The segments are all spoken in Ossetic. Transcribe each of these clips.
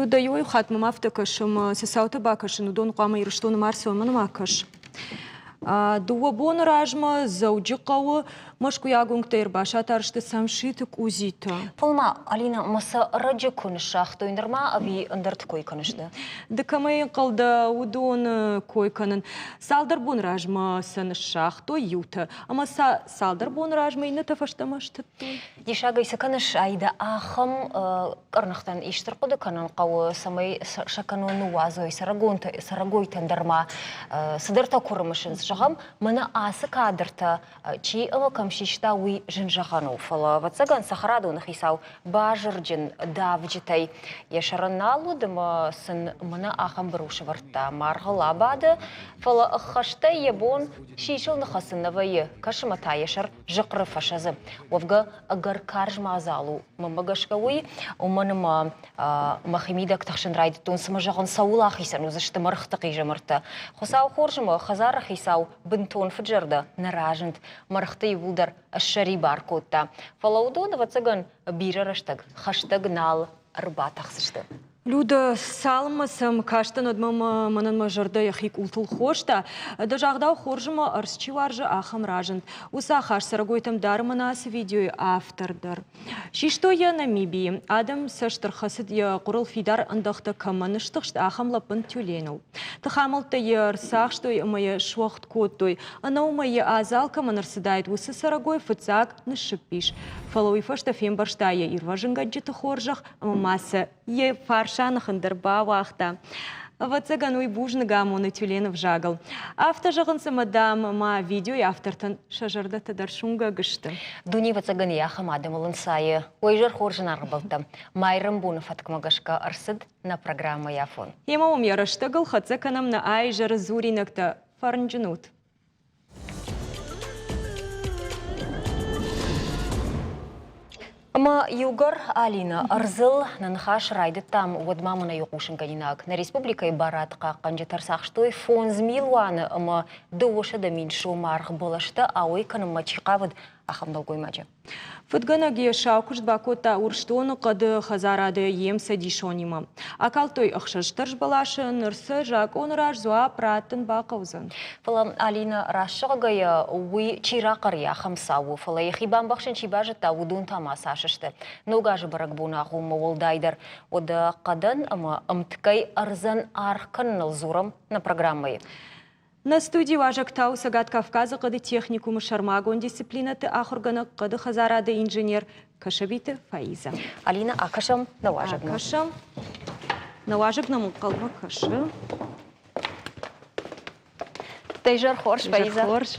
Людӕ, иуӕй хатт мӕм афтӕ кӕсы, ӕмӕ цы цаутӕ бакӕсын, уыдон хъуамӕ Ирыстоны ма рцӕуой, мӕнмӕ ма кӕс. Дыууӕ боны размӕ Дзӕуджыхъӕуы мӕскуыйаг уынгтӕй ӕрбасатар сты Самшиты къудзитӕ. Фӕлӕ ма, Алина, мӕ сӕ ӕрӕджы куы ныссагътой нырма ӕви ӕндӕрты кой кӕныс ды? Ды кӕмӕй ӕнхъӕл дӕ, уыдоны кой кӕнын. Цалдӕр боны размӕ сӕ ныссагътой иутӕ, ӕмӕ сӕ цалдӕр боны размӕ иннӕтӕ фӕстӕмӕ стыдтой. Диссагӕй цы кӕныс, Аида, ахӕм къӕрныхтӕн исты рхъуыды кӕнын хъӕуы, цӕмӕй сӕ кӕнон ныууадзой, цӕрӕгойтӕн дӕр ма цыдӕртӕ куы рымысынц. Зӕгъӕм, мӕнӕ ацы кадртӕ чи ӕмӕ кӕм систа, уый зын зӕгъӕн у, фӕлӕ, ӕвӕццӕгӕн, цӕхӕрадоны хицау базырджын давджытӕй йӕ сӕры нал уыд ӕмӕ сын мӕнӕ ахӕм быру сӕвӕрдта маргъыл абады, фӕлӕ ӕххӕстӕй йӕ бон сисыл ныххӕцын нӕ вӕййы, кӕсы мӕ та йӕ сӕр зыхъхъыры фӕсӕдзы. Уӕвгӕ, ӕгӕр карз мадзал у, мӕнмӕ гӕсгӕ уый, уымӕн ӕмӕ мӕхимидӕг тыхсын райдыдтон, цымӕ зӕгъын, цӕуыл ахицӕн уыдзысты мӕргъты хъизӕмӕрттӕ. Хуыцау хорз ӕмӕ хӕдзары хицау бынтон фыд-зӕрдӕ нӕ разынд, мӕргъты иууылдӕр ссӕрибар кодта. Фӕлӕ уыдон, ӕвӕццӕгӕн, бирӕ рӕстӕг хӕстӕг нал ӕрбатӕхдзысты. Люда, цалынмӕ сӕм кастӕн, уӕдмӕ мӕнӕн мӕ зӕрдӕ йӕхи къултыл хоста. Дӕ загъдау хорз ӕмӕ ӕрдз чи уарзы, ахӕм разынд. Уыцы ахаст цӕрӕгойтӕм дары мӕнӕ ацы видеойы автор дӕр. Систой йӕ Намибийы. Адӕм цӕст ӕрхӕцыд йӕ хъуырыл фидар ӕндӕхтӕ кӕмӕн стыхст, ахӕм лӕппын тюленыл. Тыхамӕлттӕ йӕ ӕрцахстой ӕмӕ йӕ суӕгъд кодтой. Ӕнӕ уымӕй йӕ адзал кӕмӕн ӕрцыдаид, уыцы цӕрӕгой фыццаг ныссыпп ис. Фӕлӕ уый фӕстӕ фембӕрста йӕ ирвӕзынгӕнджыты хорзӕх ӕмӕ ма сӕ йӕ фарсаныхын дӕр бауагъта. Ӕвӕццӕгӕн, уый бузныг амоны тюлены взагыл. Афтӕ зӕгъынц ӕмӕ, дам, ма видеойы автортӕн сӕ зӕрдӕтӕ дӕр суынгӕг сты. Дуне, ӕвӕццӕгӕн, йӕ ахӕм адӕмыл ӕнцайы. Уый изӕр хорз зынаргъ Майрӕмбоны фӕткмӕ гӕсгӕ ӕрцыд нӕ программӕйы афон. Йемӕ уым йӕ рӕстӕгыл хӕццӕ кӕнӕм нӕ аизӕры дзуринӕгтӕ. Фӕрнджын ут! Ӕмӕ иугӕр Алинӕ ӕрдзыл нӕ ныхас райдыдтам, уӕд ма мын ӕй хъусынгӕнинаг. Нӕ республикӕйы барадхъахъхъӕнджытӕ ӕрцахстой 5 милуаны ӕмӕ 200 000 сомы аргъ бӕлӕстӕ ауӕй кӕнынмӕ чи хъавыд, ахӕм нӕлгоймаджы. Фыдгӕнӕг йӕ сау куыст бакодта Урсдоны хъӕды хӕдзарады йе мцӕдисонимӕ. Акалдтой ӕхсӕз тӕрзбӕласы, ныр сӕ закъоны раз дзуапп раттын бахъӕудзӕн. Фӕлӕ Алинӕ раст зӕгъгӕйӕ, уый чи рахъӕр йӕ ахӕм цау у, фӕлӕ йӕхи бамбӕхсын чи базыдта, уыдон та ма цас сты. Ног азы бӕрӕгбоны агъоммӕ уӕлдайдӕр уӕдӕ хъӕдӕн ӕмӕ ӕмткӕй ӕрдзӕн аргъ кӕныныл дзурӕм нӕ программӕйы. Нӕ студийы уазӕг та у Цӕгат Кавказы хъӕды техникумы сӕрмагонд дисциплинӕты ахуыргӕнӕг хъӕды хӕдзарады инженер Кӕсӕбиты Фаиза. Алина, акӕсӕм нӕ уазӕгмӕ. Акӕсӕм. Нӕ уазӕг нӕм ӕнхъӕлмӕ кӕсы. Дӕ изӕр хорз, Фаиза. Хорз.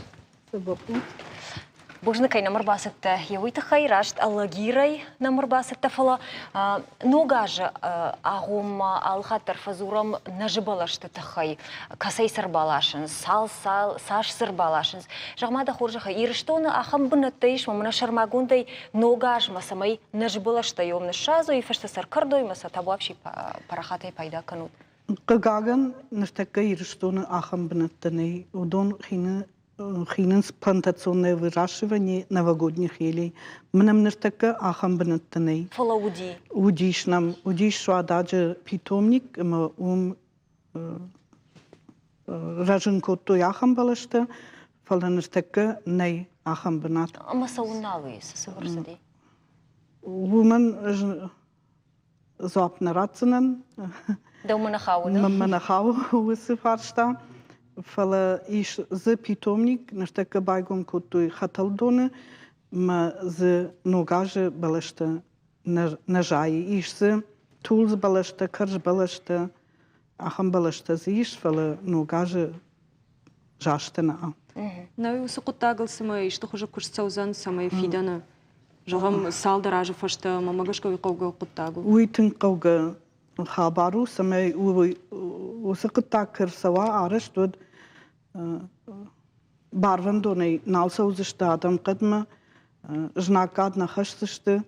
Бузныг, кӕй нӕм ӕрбацыдтӕ. Йе уый тыххӕй раст Алагирӕй нӕм ӕрбацыдтӕ, фӕлӕ ног азы агъоммӕ алыхатт дӕр фӕдзурӕм нӕзы бӕлӕсты тыххӕй. Кӕцӕй цы ӕрбаласынц, цал, цал, цас цы ӕрбаласынц. Зӕгъ-ма дӕ хорзӕхӕй, Ирыстоны ахӕм бынӕттӕ ис, мӕнӕ сӕрмагондӕй ног азмӕ, цӕмӕй нӕзы бӕлӕстӕ йом ныссадзой, фӕстӕ сӕ ӕркӕрдой ӕмӕ сӕ табуафси парахатӕй пайда кӕнут. Хъыгагӕн, ныртӕккӕ Ирыстоны ахӕм бынӕттӕ нӕй. Уыдон хины хинынц плантационное выращивание новогодних елей. Мӕнӕм ныртӕккӕ ахӕм бынӕттӕ нӕй. Фӕлӕ уыди? Уыдис нӕм. Уыдис Суададжы питомник ӕмӕ уым рӕзын кодтой ахӕм бӕлӕстӕ, фӕлӕ ныртӕккӕ нӕй ахӕм бынат. Ӕмӕ цӕуыл нал и, цы цы ӕрцыди? Уымӕн ӕз дзуапп нӕ ратдзынӕн. Дӕумӕ нӕ хауы, нӕ? Мӕнмӕ нӕ хауы уыцы фарста. Фӕлӕ ис дзы питомник, ныртӕккӕ байгом кодтой Хӕтӕлдоны, мӕ дзы ног азы бӕлӕстӕ нӕ зайы. Ис дзы тулдз бӕлӕстӕ, кӕрз бӕлӕстӕ, ахӕм бӕлӕстӕ дзы ис, фӕлӕ ног азы зазтӕ нӕ. Нӕ уыцы хъуыддагыл цымӕ исты хуызы куыст цӕудзӕн, цӕмӕй фидӕны Зӕгъӕм, цалдӕр азы фӕстӕ мӕмӕ гӕсгӕ уый хъӕугӕ хъуыддаг у. Уый тынг хъӕугӕ хабар у, цӕмӕй уыцы хъуыддаг куы ӕрцӕуа арӕзт, уӕд барвӕндонӕй нал цӕудзысты адӕм хъӕдмӕ, знаггад нӕ хӕсдзысты,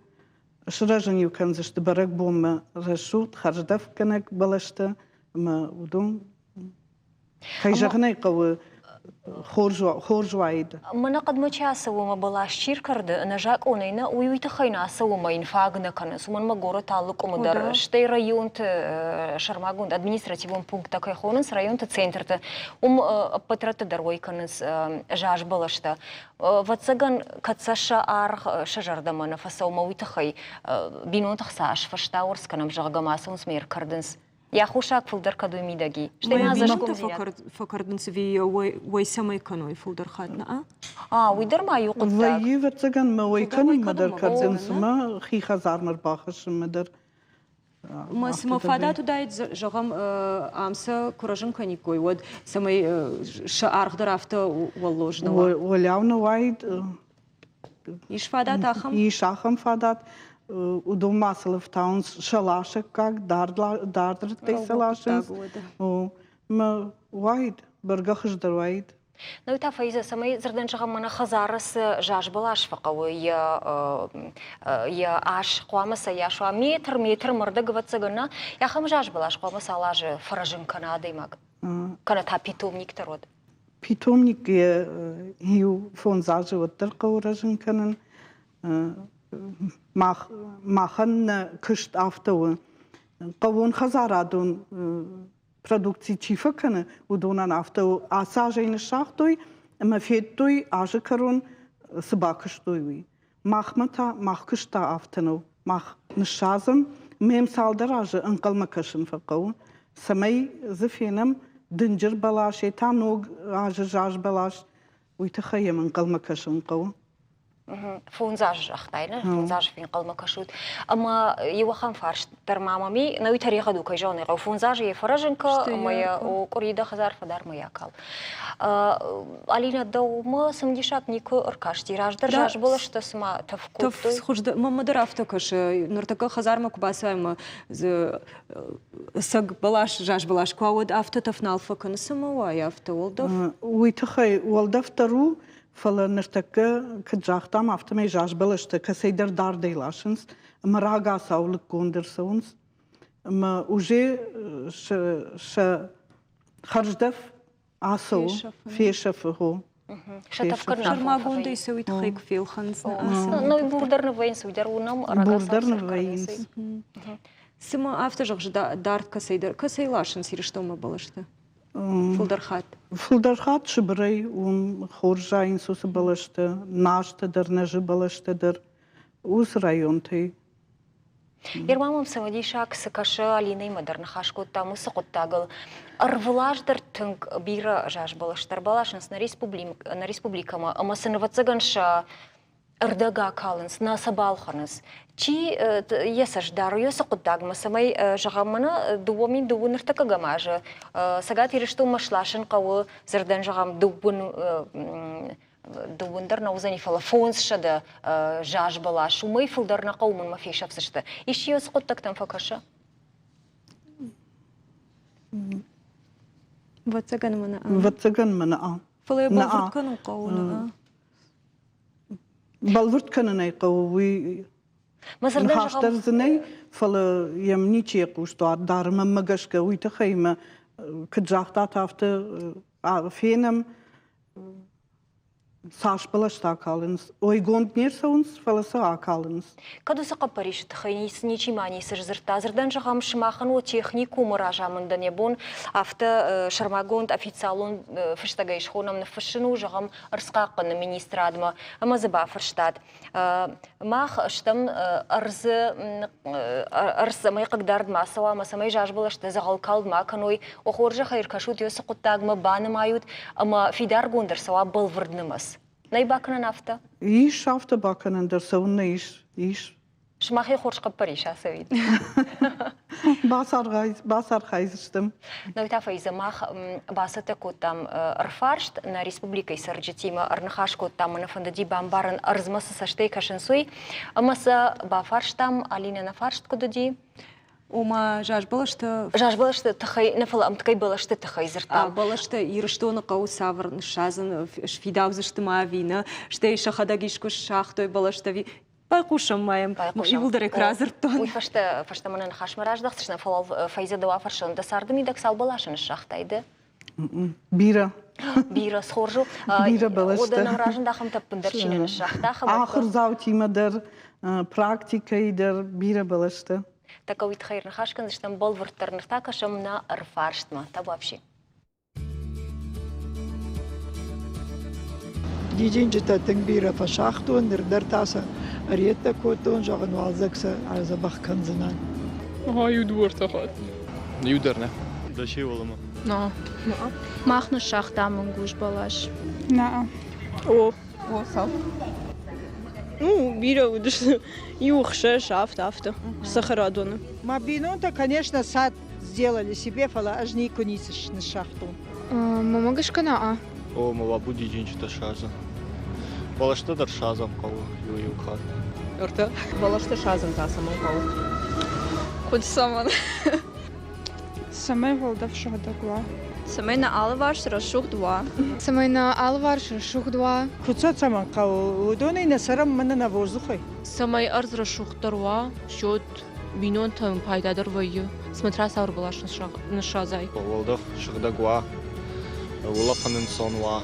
сырӕзын-иу кӕндзысты бӕрӕгбонмӕ рӕсугъд, хӕрздӕфгӕнӕг бӕлӕстӕ ӕмӕ уыдон, кӕй зӕгъын ӕй хъӕуы, Хорз уаид. Мӕнӕ хъӕдмӕ чи ацӕуы ӕмӕ бӕлас чи ркӕрды, ӕнӕзакъонӕй нӕ, уый уый тыххӕй нӕ ацӕуы ӕмӕ йын фаг нӕ кӕнынц. Уымӕн ӕмӕ горӕт алы къуымы дӕр, стӕй районты сӕрмагонд административон пункттӕ кӕй хонынц, районты центрты, уым ӕппӕт рӕтты дӕр уӕй кӕнынц заз бӕлӕстӕ. Ӕвӕццӕгӕн, кӕд сӕ сӕ аргъ сӕ зӕрдӕмӕ нӕ фӕцӕуы ӕмӕ уый тыххӕй бинонты хца сфӕстауӕрц кӕнӕм, зӕгъгӕ, ма ацӕуынц ӕмӕ ӕркӕрдынц. Йӕ аххосаг фылдӕр кӕд уый мидӕг и. Стӕй ма дзӕсгомдзинад. Фӕкӕрдынц ӕви уӕй цӕмӕй кӕной фылдӕр хатт, нӕ? А, уый дӕр ма иу хъуыддаг. Вӕййы, ӕвӕццӕгӕн, мӕ уӕй кӕнынмӕ дӕр кӕрдынц, мӕ хи хӕдзармӕ рбахӕссынмӕ дӕр. Мӕ цыма фадат уыдаид, зӕгъӕм, ам сӕ куы рӕзын кӕниккой, уӕд цӕмӕй сӕ аргъ дӕр афтӕ уӕллоз нӕ уа. Уӕлиау нӕ уаид. Ис фадат ахӕм? Ис ахӕм фадат. Уыдон ма сыл ӕфтауынц сӕ ласӕггаг, дард рӕттӕй сӕ ласынц. Мӕ уаид, бӕргӕ хуыздӕр уаид. Ну та Фаиза, цӕмӕй дзырдӕн зӕгъӕм, мӕнӕ хӕдзары цы заз бӕлас фӕхъӕуы, йӕ йӕ ас хъуамӕ цӕйас уа, метр, метр мӕрдӕг ӕвӕццӕгӕн нӕ, ахӕм заз бӕлас хъуамӕ цал азы фӕрӕзын кӕна адӕймаг? Кӕнӕ та питомник дӕр уӕд? Питомник иу фондз азы уӕддӕр хъӕуы рӕзын кӕнын. Мах, махӕн нӕ куыст афтӕ у. Хъӕууон хӕдзарадон продукци чи фӕкӕны, уыдонӕн афтӕ у. Ацы азӕй ныссагътой ӕмӕ федтой азы кӕрон цы бакуыстой, уый. Махмӕ та, мах куыст та афтӕ нӕу. Мах ныссадзӕм, мӕм цалдӕр азы ӕнхъӕлмӕ кӕсын фӕхъӕуы, цӕмӕй дзы фенӕм дынджыр бӕлас, йе та ног азы заз бӕлас. Уый тыххӕй йӕм ӕнхъӕлмӕ кӕсын хъӕуы. Фондз азы загътай, нӕ? Фондз азы фенхъӕлмӕ кӕсут. Ӕмӕ иу ахӕм фарст дӕр ма мӕм и, нӕуи тӕригъӕд у, кӕй зӕгъын ӕй хъӕуы. Фондз азы йӕ фӕрӕзын кӕ, ӕмӕ йӕ къуыри дӕ хӕдзар фӕдар ма йӕ акал. Алинӕ, дӕумӕ цымыдисаг никуы ӕркасти? Раздӕр заз бӕлӕстӕ цыма тӕф кодтой? Тӕф мӕнмӕ дӕр афтӕ кӕсы. Ныртӕккӕ хӕдзармӕ куы бацӕуӕм ӕмӕ дзы цӕг бӕлас, заз бӕлас куы уа, уӕд афтӕ тӕф нал фӕкӕны. Цымӕ уай афтӕ уӕлдӕф? Уый тыххӕй уӕлдӕф дӕр у, фӕлӕ ныртӕккӕ, куыд загътам, афтӕмӕй заз бӕлӕстӕ кӕцӕйдӕр дардӕй ласынц ӕмӕ рагацау лыггонд ӕрцӕуынц. Ӕмӕ уже сӕ хӕрздӕф ацӕуы, фесӕфы, хо. Сӕрмагондӕй сӕ уый тыххӕй куы фелхӕнынц. Ну, бур дӕр ныввӕййынц, уый дӕр уынӕм. Бур дӕр ныввӕййынц. Цыма афтӕ зӕгъыс, дард кӕцӕйдӕр, кӕцӕй ласынц Ирыстонмӕ бӕлӕстӕ? Фылдӕр хатт? Фылдӕр хатт Сыбырӕй, уым хорз зайынц уыцы бӕлӕстӕ, назтӕ дӕр, нӕзы бӕлӕстӕ дӕр уыцы районтӕй. Ерма мӕм цымыдисаг цы кӕсы, Алинӕимӕ дӕр ныхас кодтам уыцы хъуыддагыл. Ӕрвылаз дӕр тынг бирӕ заз бӕлӕстӕ ӕрбаласынц нӕ республикӕмӕ ӕмӕ сын ӕвӕццӕгӕн сӕ ӕрдӕг акалынц, нӕ сӕ балхӕнынц. Чи йӕ цӕст дары уыцы хъуыддагмӕ, цӕмӕй, зӕгъӕм, мӕнӕ 2002 ныртӕккӕгӕм азы Цӕгат Ирыстонмӕ сласын хъӕуы, дзырдӕн зӕгъӕм, дыууын дыууын дӕр нӕ уыдзӕни, фӕлӕ 500 заз бӕлас, уымӕй фылдӕр нӕ хъӕуы, мӕнмӕ фесӕфдзысты. Исчи уыцы хъуыддӕгтӕм фӕкӕсы? Вӕццӕгӕн мӕнӕ. Вӕццӕгӕн мӕнӕ. Фӕлӕ йӕ бӕлвырд кӕнын хъӕуы, нӕ? Бӕлвырд кӕнын ӕй хъӕуы, уый ныхас дӕр дзы нӕй, фӕлӕ йӕм ничи йӕ хъус дары мӕнмӕ гӕсгӕ, уый тыххӕй мӕ куыд загътат, афтӕ фенӕм, цас бӕлӕстӕ акалынц. Ойгонд не рцӕуынц, фӕлӕ сӕ акалынц. Кӕд уыцы хъӕппӕрисы тыххӕй ничи ма ницы сдзырдта, дзырдӕн зӕгъӕм, сымахӕн уӕ техникумы разамындӕн йӕ бон афтӕ сӕрмагонд официалон фыстӕгӕй схонӕм ныффыссын у, зӕгъӕм, ӕрдзхъахъхъӕны министрадмӕ ӕмӕ дзы бафарстат. Мах стӕм ӕрдзы ӕрдз цӕмӕй хъыгдард ма цӕуа ӕмӕ цӕмӕй зазбӕлӕстӕ дзӕгъӕлкалд ма кӕной, уӕ хорзӕхӕй ӕркӕсут уыцы хъуыддагмӕ, банымайут ӕмӕ фидаргонд ӕрцӕуа бӕлвырд нымӕц. Нӕй бакӕнӕн афтӕ? Ис афтӕ бакӕнӕн дӕр, цӕуыннӕ ис, ис. Сымахӕй хорз хъӕппӕрис ацӕуид. Бацархайдзыстӕм. Ныр та Фаиза, мах бацӕттӕ кодтам ӕрфарст нӕ республикӕйы цӕрджытимӕ, ӕрныхас кодтам, нӕ фӕндыди бамбарын, ӕрдзмӕ цы цӕстӕй кӕсынц, уый. Ӕмӕ сӕ бафарстам, Алинӕ, нӕ фарст куыд уыди? Ома зазбӕлӕсты Зазбӕлӕсты тыххӕй, нӕ фӕлӕ ӕмткӕй бӕлӕсты тыххӕй дзырдтам. Бӕлӕстӕ Ирыстоны хъӕуы цавӕр ныссадзын, сфидаудзысты ма ӕви нӕ, стӕй сӕхӕдӕг искуы сагътой бӕлӕстӕ ӕви Байхъусӕм ма йӕм. Иууылдӕр ӕй куы радзырдтон. Уый фӕстӕ фӕстӕмӕ нӕ ныхасмӕ раздӕхдзыстӕм, фӕлӕ Фаизӕ дӕу афӕрсон, дӕ царды мидӕг цал бӕласы ныссагътай ды? Бирӕ. Бирӕ схорз у. Бирӕ бӕлӕстӕ. Уӕдӕ нӕм разынд ахӕмтӕ ӕппындӕр чи нӕ ныссагъта. Ахуырдзаутимӕ дӕр, практикӕйы дӕр бирӕ бӕлӕстӕ. Тӕккӕ уый тыххӕй ӕрныхас кӕндзыстӕм бӕлвырддӕр. Ныр та кӕсӕм нӕ ӕрфарстмӕ. Табуафси. Дидинджытӕ тынг бирӕ фӕсагътон, ныр дӕр та сӕ ӕреттӕ кодтон, зӕгъын, уалдзӕг сӕ ӕрдзӕбӕх кӕндзынӕн. Иу дыууӕртӕ хатт. Иу дӕр нӕ. Дӕсеуӕлӕмӕ. Но. Мах ныссагътам ӕнгуз бӕлас. Нӕ. О. О, цал. Ну, бирӕ уыдысты. Иу, хсӕз, авд, афтӕ. Цӕхӕрадоны. Мӕ бинонтӕ, конечно, сад сделали себе, фӕлӕ ӕз никуы ницы ныссагътон. Мама гӕсгӕ наа. О, мӕ лӕппу дидинджытӕ садзы. Бӕлӕстӕ дӕр садзын хъӕуы иу-иу хатт. Ӕртӕ. Бӕлӕстӕ садзын та цӕмӕн хъӕуы? Куыд цӕмӕн? Цӕмӕй уӕлдӕф сыгъдӕг уа. Цӕмӕй нӕ алыварс рӕсугъд уа. Цӕмӕй нӕ алыварс рӕсугъд уа. Куыд сӕ цӕмӕн хъӕуы, уыдонӕй нӕ цӕрӕм мӕнӕ нӕ воздухӕй. Цӕмӕй ӕрдз рӕсугъддӕр уа, счет бинонтӕн пайдадӕр вӕййы, смотря цавӕр бӕлас ныссадзай. Уӕлдӕф сыгъдӕг уа, улӕфӕн ӕнцон уа.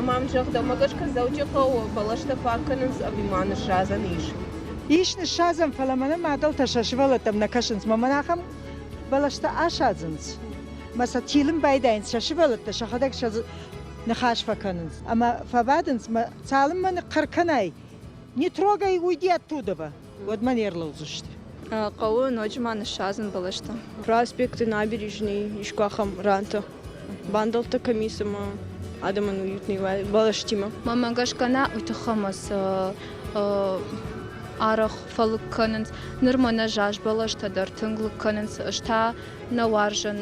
Мам, зӕгъ, дӕумӕ гӕсгӕ Дзӕуджыхъӕуы бӕлӕстӕ фаг кӕнынц ӕви ма ныссадзӕн ис? Ис ныссадзӕн, фӕлӕ мӕнӕ мадӕлтӕ сӕ сывӕллӕттӕм нӕ кӕсынц. Мӕ мӕнӕ ахӕм бӕлӕстӕ асадзынц, мӕ сӕ тилын байдайынц сӕ сывӕллӕттӕ, сӕхӕдӕг сӕ ныхас фӕкӕнынц ӕмӕ фӕбадынц, мӕ цалынмӕ ныхъхъӕр кӕнай, не трогай, уйди оттуда, уӕдмӕ не рлӕудзысты. Хъӕуы ноджы ма ныссадзын бӕлӕстӕ. Проспекты, набережный, искуы ахӕм ранты. Бандӕлттӕ кӕм ис ӕмӕ адӕмӕн уютный бӕлӕстимӕ. Мӕнмӕ гӕсгӕ нӕ уый тыххӕй ӕмӕ сӕ арӕх фӕлыг кӕнынц. Ныр мӕнӕ заз бӕлӕстӕ дӕр тынг лыг кӕнынц. Ӕз та нӕ уарзын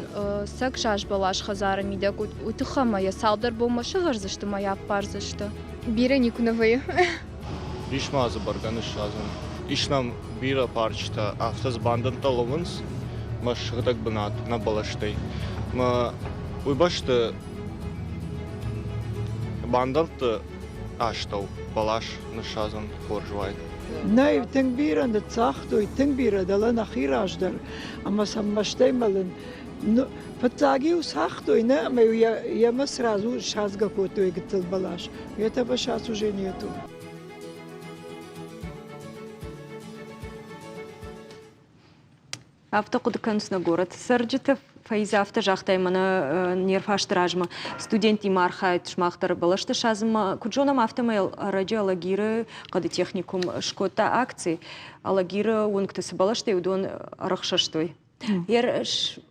цӕг заз бӕлас хӕдзары мидӕг. Уый тыххӕй ӕмӕ йӕ цалдӕр бонмӕ сӕвӕрдзысты ӕмӕ йӕ аппардзысты. Бирӕ никуы нӕ вӕййы. Ис ма дзы бӕргӕ ныссадзын. Ис нӕм бирӕ парчытӕ, афтӕ дзы бандӕттӕ лӕууынц мӕ сыгъдӕг бынат нӕ бӕлӕстӕй. Мӕ уый бӕсты бандӕтты астӕу бӕлас ныссадзын хорз уаид. Нӕй, тынг бирӕ ныццагътой, тынг бирӕ, дӕлӕ нӕхи раз дӕр, ӕмӕ сӕм мӕстӕй мӕлын. Фыццаг-иу цагътой, нӕ, ӕмӕ-иу йемӕ сразу садзгӕ кодтой гыццыл бӕлас. Этого сейчас уже нету. Афтӕ хъуыды кӕнынц нӕ горӕты цӕрджытӕ. Фаиза афтӕ загътай, мӕнӕ не рфасты размӕ студенттимӕ архайд сымах дӕр бӕлӕсты садзынмӕ. Куыд зонӕм, афтӕмӕй ӕрӕджы Алагиры хъӕды техникум скодта акци. Алагиры уынгты цы бӕлӕстӕ, уыдон ӕрыхсӕстой.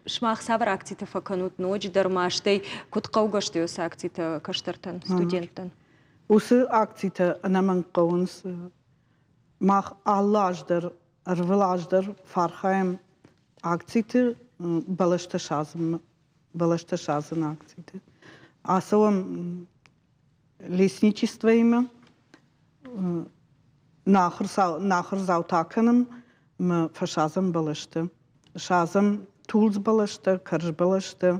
Сымах цавӕр акцитӕ фӕкӕнут ноджыдӕр ма, стӕй куыд хъӕугӕ сты уыцы акцитӕ кӕстӕртӕн, студенттӕн? Уыцы акцитӕ ӕнӕмӕнг хъӕуынц. Мах алы аз дӕр, ӕрвылаз дӕр фӕархайӕм акциты бӕлӕстӕ садзынмӕ, бӕлӕстӕ садзыны акциты. Ацӕуӕм лесничествоимӕ, нӕ ахуырдзаутӕ акӕнӕм ӕмӕ фӕсадзӕм бӕлӕстӕ. Садзӕм тулдз бӕлӕстӕ, кӕрз бӕлӕстӕ,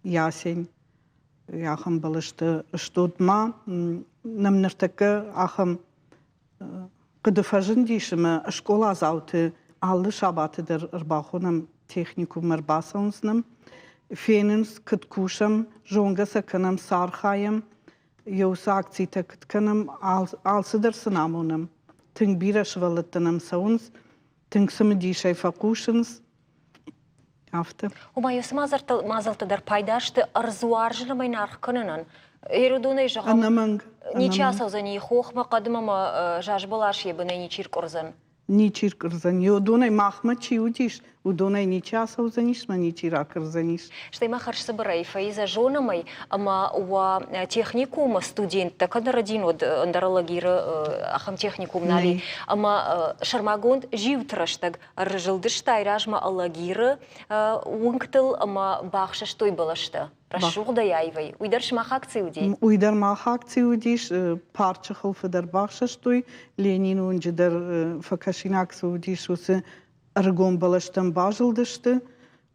ясень, ахӕм бӕлӕстӕ стод ма нӕм ныртӕккӕ ахӕм хъуыды фӕзындис ӕмӕ скъоладзауты алы сабаты дӕр ӕрбахонӕм техникуммӕ ӕрбацӕуынц нӕм, фенынц, куыд кусӕм, зонгӕ сӕ кӕнӕм, цы архайӕм, еуцы акцитӕ куыд кӕнӕм, алцыдӕр сын амонӕм. Тынг бирӕ сывӕллӕттӕ нӕм цӕуынц, тынг цымыдисӕй фӕхъусынц. Афтӕ. Ома, уыцы мадзӕлттӕ дӕр пайда сты ӕрдз уарзын ӕмӕ йын аргъ кӕнынӕн. Ӕрыдонӕй зӕгъӕм, Ӕнӕмӕнг. ничи ацӕудзӕни хохмӕ, хъӕдмӕ ӕмӕ зазбӕлас йӕ бынӕй ничи ркъуырдзӕн. Ничи ркъуырдзӕн. Уыдонӕй махмӕ чи уыдис, уыдонӕй ничи ацӕудзӕнис ӕмӕ ничи ракӕрдзӕнис. Стӕй ма хӕрзцыбырӕй Фаизӕ зонӕм ӕй, ӕмӕ уӕ техникумы студенттӕ кӕд ӕрӕдин уыд ӕндӕр Алагиры ахӕм техникум нал и, ӕмӕ сӕрмагонд зиуты рӕстӕг ӕрзылдысты айразмӕ Алагиры уынгтыл ӕмӕ бахсӕстой бӕлӕстӕ. Рӕсугъдӕй аивӕй. Уый дӕр сымах акци уыди? Уый дӕр мах акци уыдис. Парчы хуылфы дӕр бахсӕстой. Ленины уынджы дӕр фӕкӕсинаг цы уыдис, уыцы ӕрыгон бӕлӕстӕм базылдысты.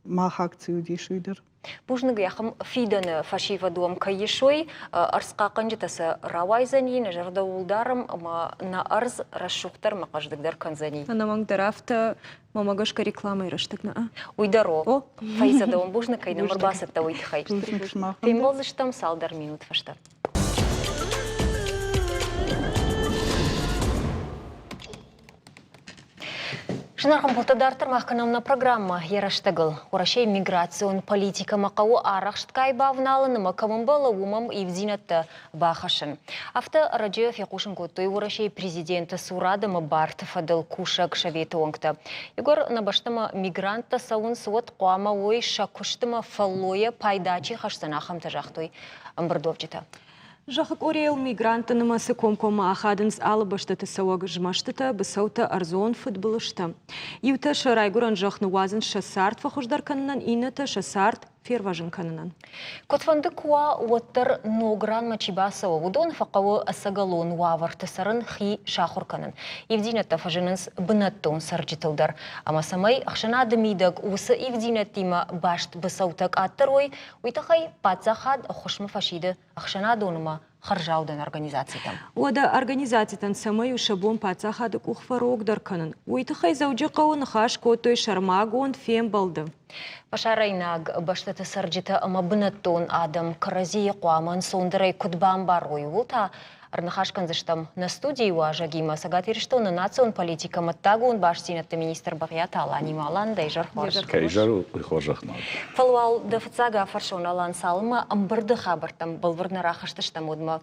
Мах акци уыдис уый дӕр. Бузныг, ахӕм фидӕны фӕсивӕд уӕм кӕй исой, ӕрдз хъахъхъӕнджытӕ сӕ рауайдзӕни, нӕ зӕрдӕ ууыл дарӕм ӕмӕ нӕ ӕрдз рӕсугъддӕр ӕмӕ хъӕздыгдӕр кӕндзӕни. Ӕнӕмӕнгдӕр афтӕ, мӕмӕ гӕсгӕ рекламӕйы рӕстӕг нӕ. Уый дӕр о. Фаиза, дӕуӕн бузныг, кӕй нӕм ӕрбацыдтӕ, уый тыххӕй. Фембӕлдзыстӕм цалдӕр минут фӕстӕ. Зынаргъ ӕмбӕлттӕ, дарддӕр мах кӕнӕм нӕ программӕ йӕ рӕстӕгыл. Уӕрӕсейы миграцион политикӕмӕ хъӕуы арӕхстгай бавналын ӕмӕ кӕм ӕмбӕлы, уымӕм ивддзинӕдтӕ бахӕссын. Афтӕ ӕрӕджы фехъусын кодтой Уӕрӕсейы президенты цур адӕмы барты фӕдыл кусӕг советы уӕнгтӕ. Иугӕр нӕ бӕстӕмӕ мигранттӕ цӕуынц, уӕд хъуамӕ уой сӕ куыстымӕ фӕллойӕ пайда чи хӕсдзӕн, ахӕмтӕ, загътой ӕмбырдуӕвджытӕ. Зӕххы къорийыл мигрантты нымӕцы комкоммӕ ахадынц алы бӕстӕты цӕуӕг змӕстытӕ, быцӕутӕ, ӕрдзон фыдбылызтӕ. Иутӕ сӕ райгуырӕн зӕхх ныууадзынц сӕ цард фӕхуыздӕр кӕнынӕн, иннӕтӕ сӕ цард фервӕзын кӕнынӕн. Куыдфӕнды куы уа, уӕддӕр ног ранмӕ чи бацӕуы, уыдон фӕхъӕуы ӕцӕгӕлон уавӕрты цӕрын, хи сахуыр кӕнын. Ивддзинӕдтӕ фӕзынынц бынӕттон цӕрджытыл дӕр. Ӕмӕ цӕмӕй ӕхсӕнады мидӕг уыцы ивддзинӕдтимӕ баст быцӕутӕ къаддӕр уой, Уый тыххӕй паддзахад ӕххуысмӕ фӕсиды ӕхсӕнадон ӕмӕ хӕрзаудӕн организацитӕм. Уӕдӕ организацитӕн цӕмӕй у сӕ бон паддзахады къух фӕрогдӕр кӕнын, уый тыххӕй Дзӕуджыхъӕуы ныхас кодтой сӕрмагонд фембӕлды. Фӕсарӕйнаг бӕстӕты цӕрджытӕ ӕмӕ бынӕттон адӕм кӕрӕдзийы хъуамӕ ӕнцондӕрӕй куыд бамбарой, ууыл та Ӕрныхас кӕндзыстӕм нӕ студийы уазӕгимӕ Цӕгат Ирыстоны национ политикӕ ӕмӕ ӕддагон бастдзинӕдты министр Бӕгъиаты Аланимӕ. Алан, дӕ изӕр хорз. Кӕй изӕр у, уый хорзӕх нӕ уыд. Фӕлӕ уал дӕ фыццаг афӕрсон, Алан, цалынмӕ ӕмбырды хабӕрттӕм бӕлвырд нӕ рахызтыстӕм, уӕдмӕ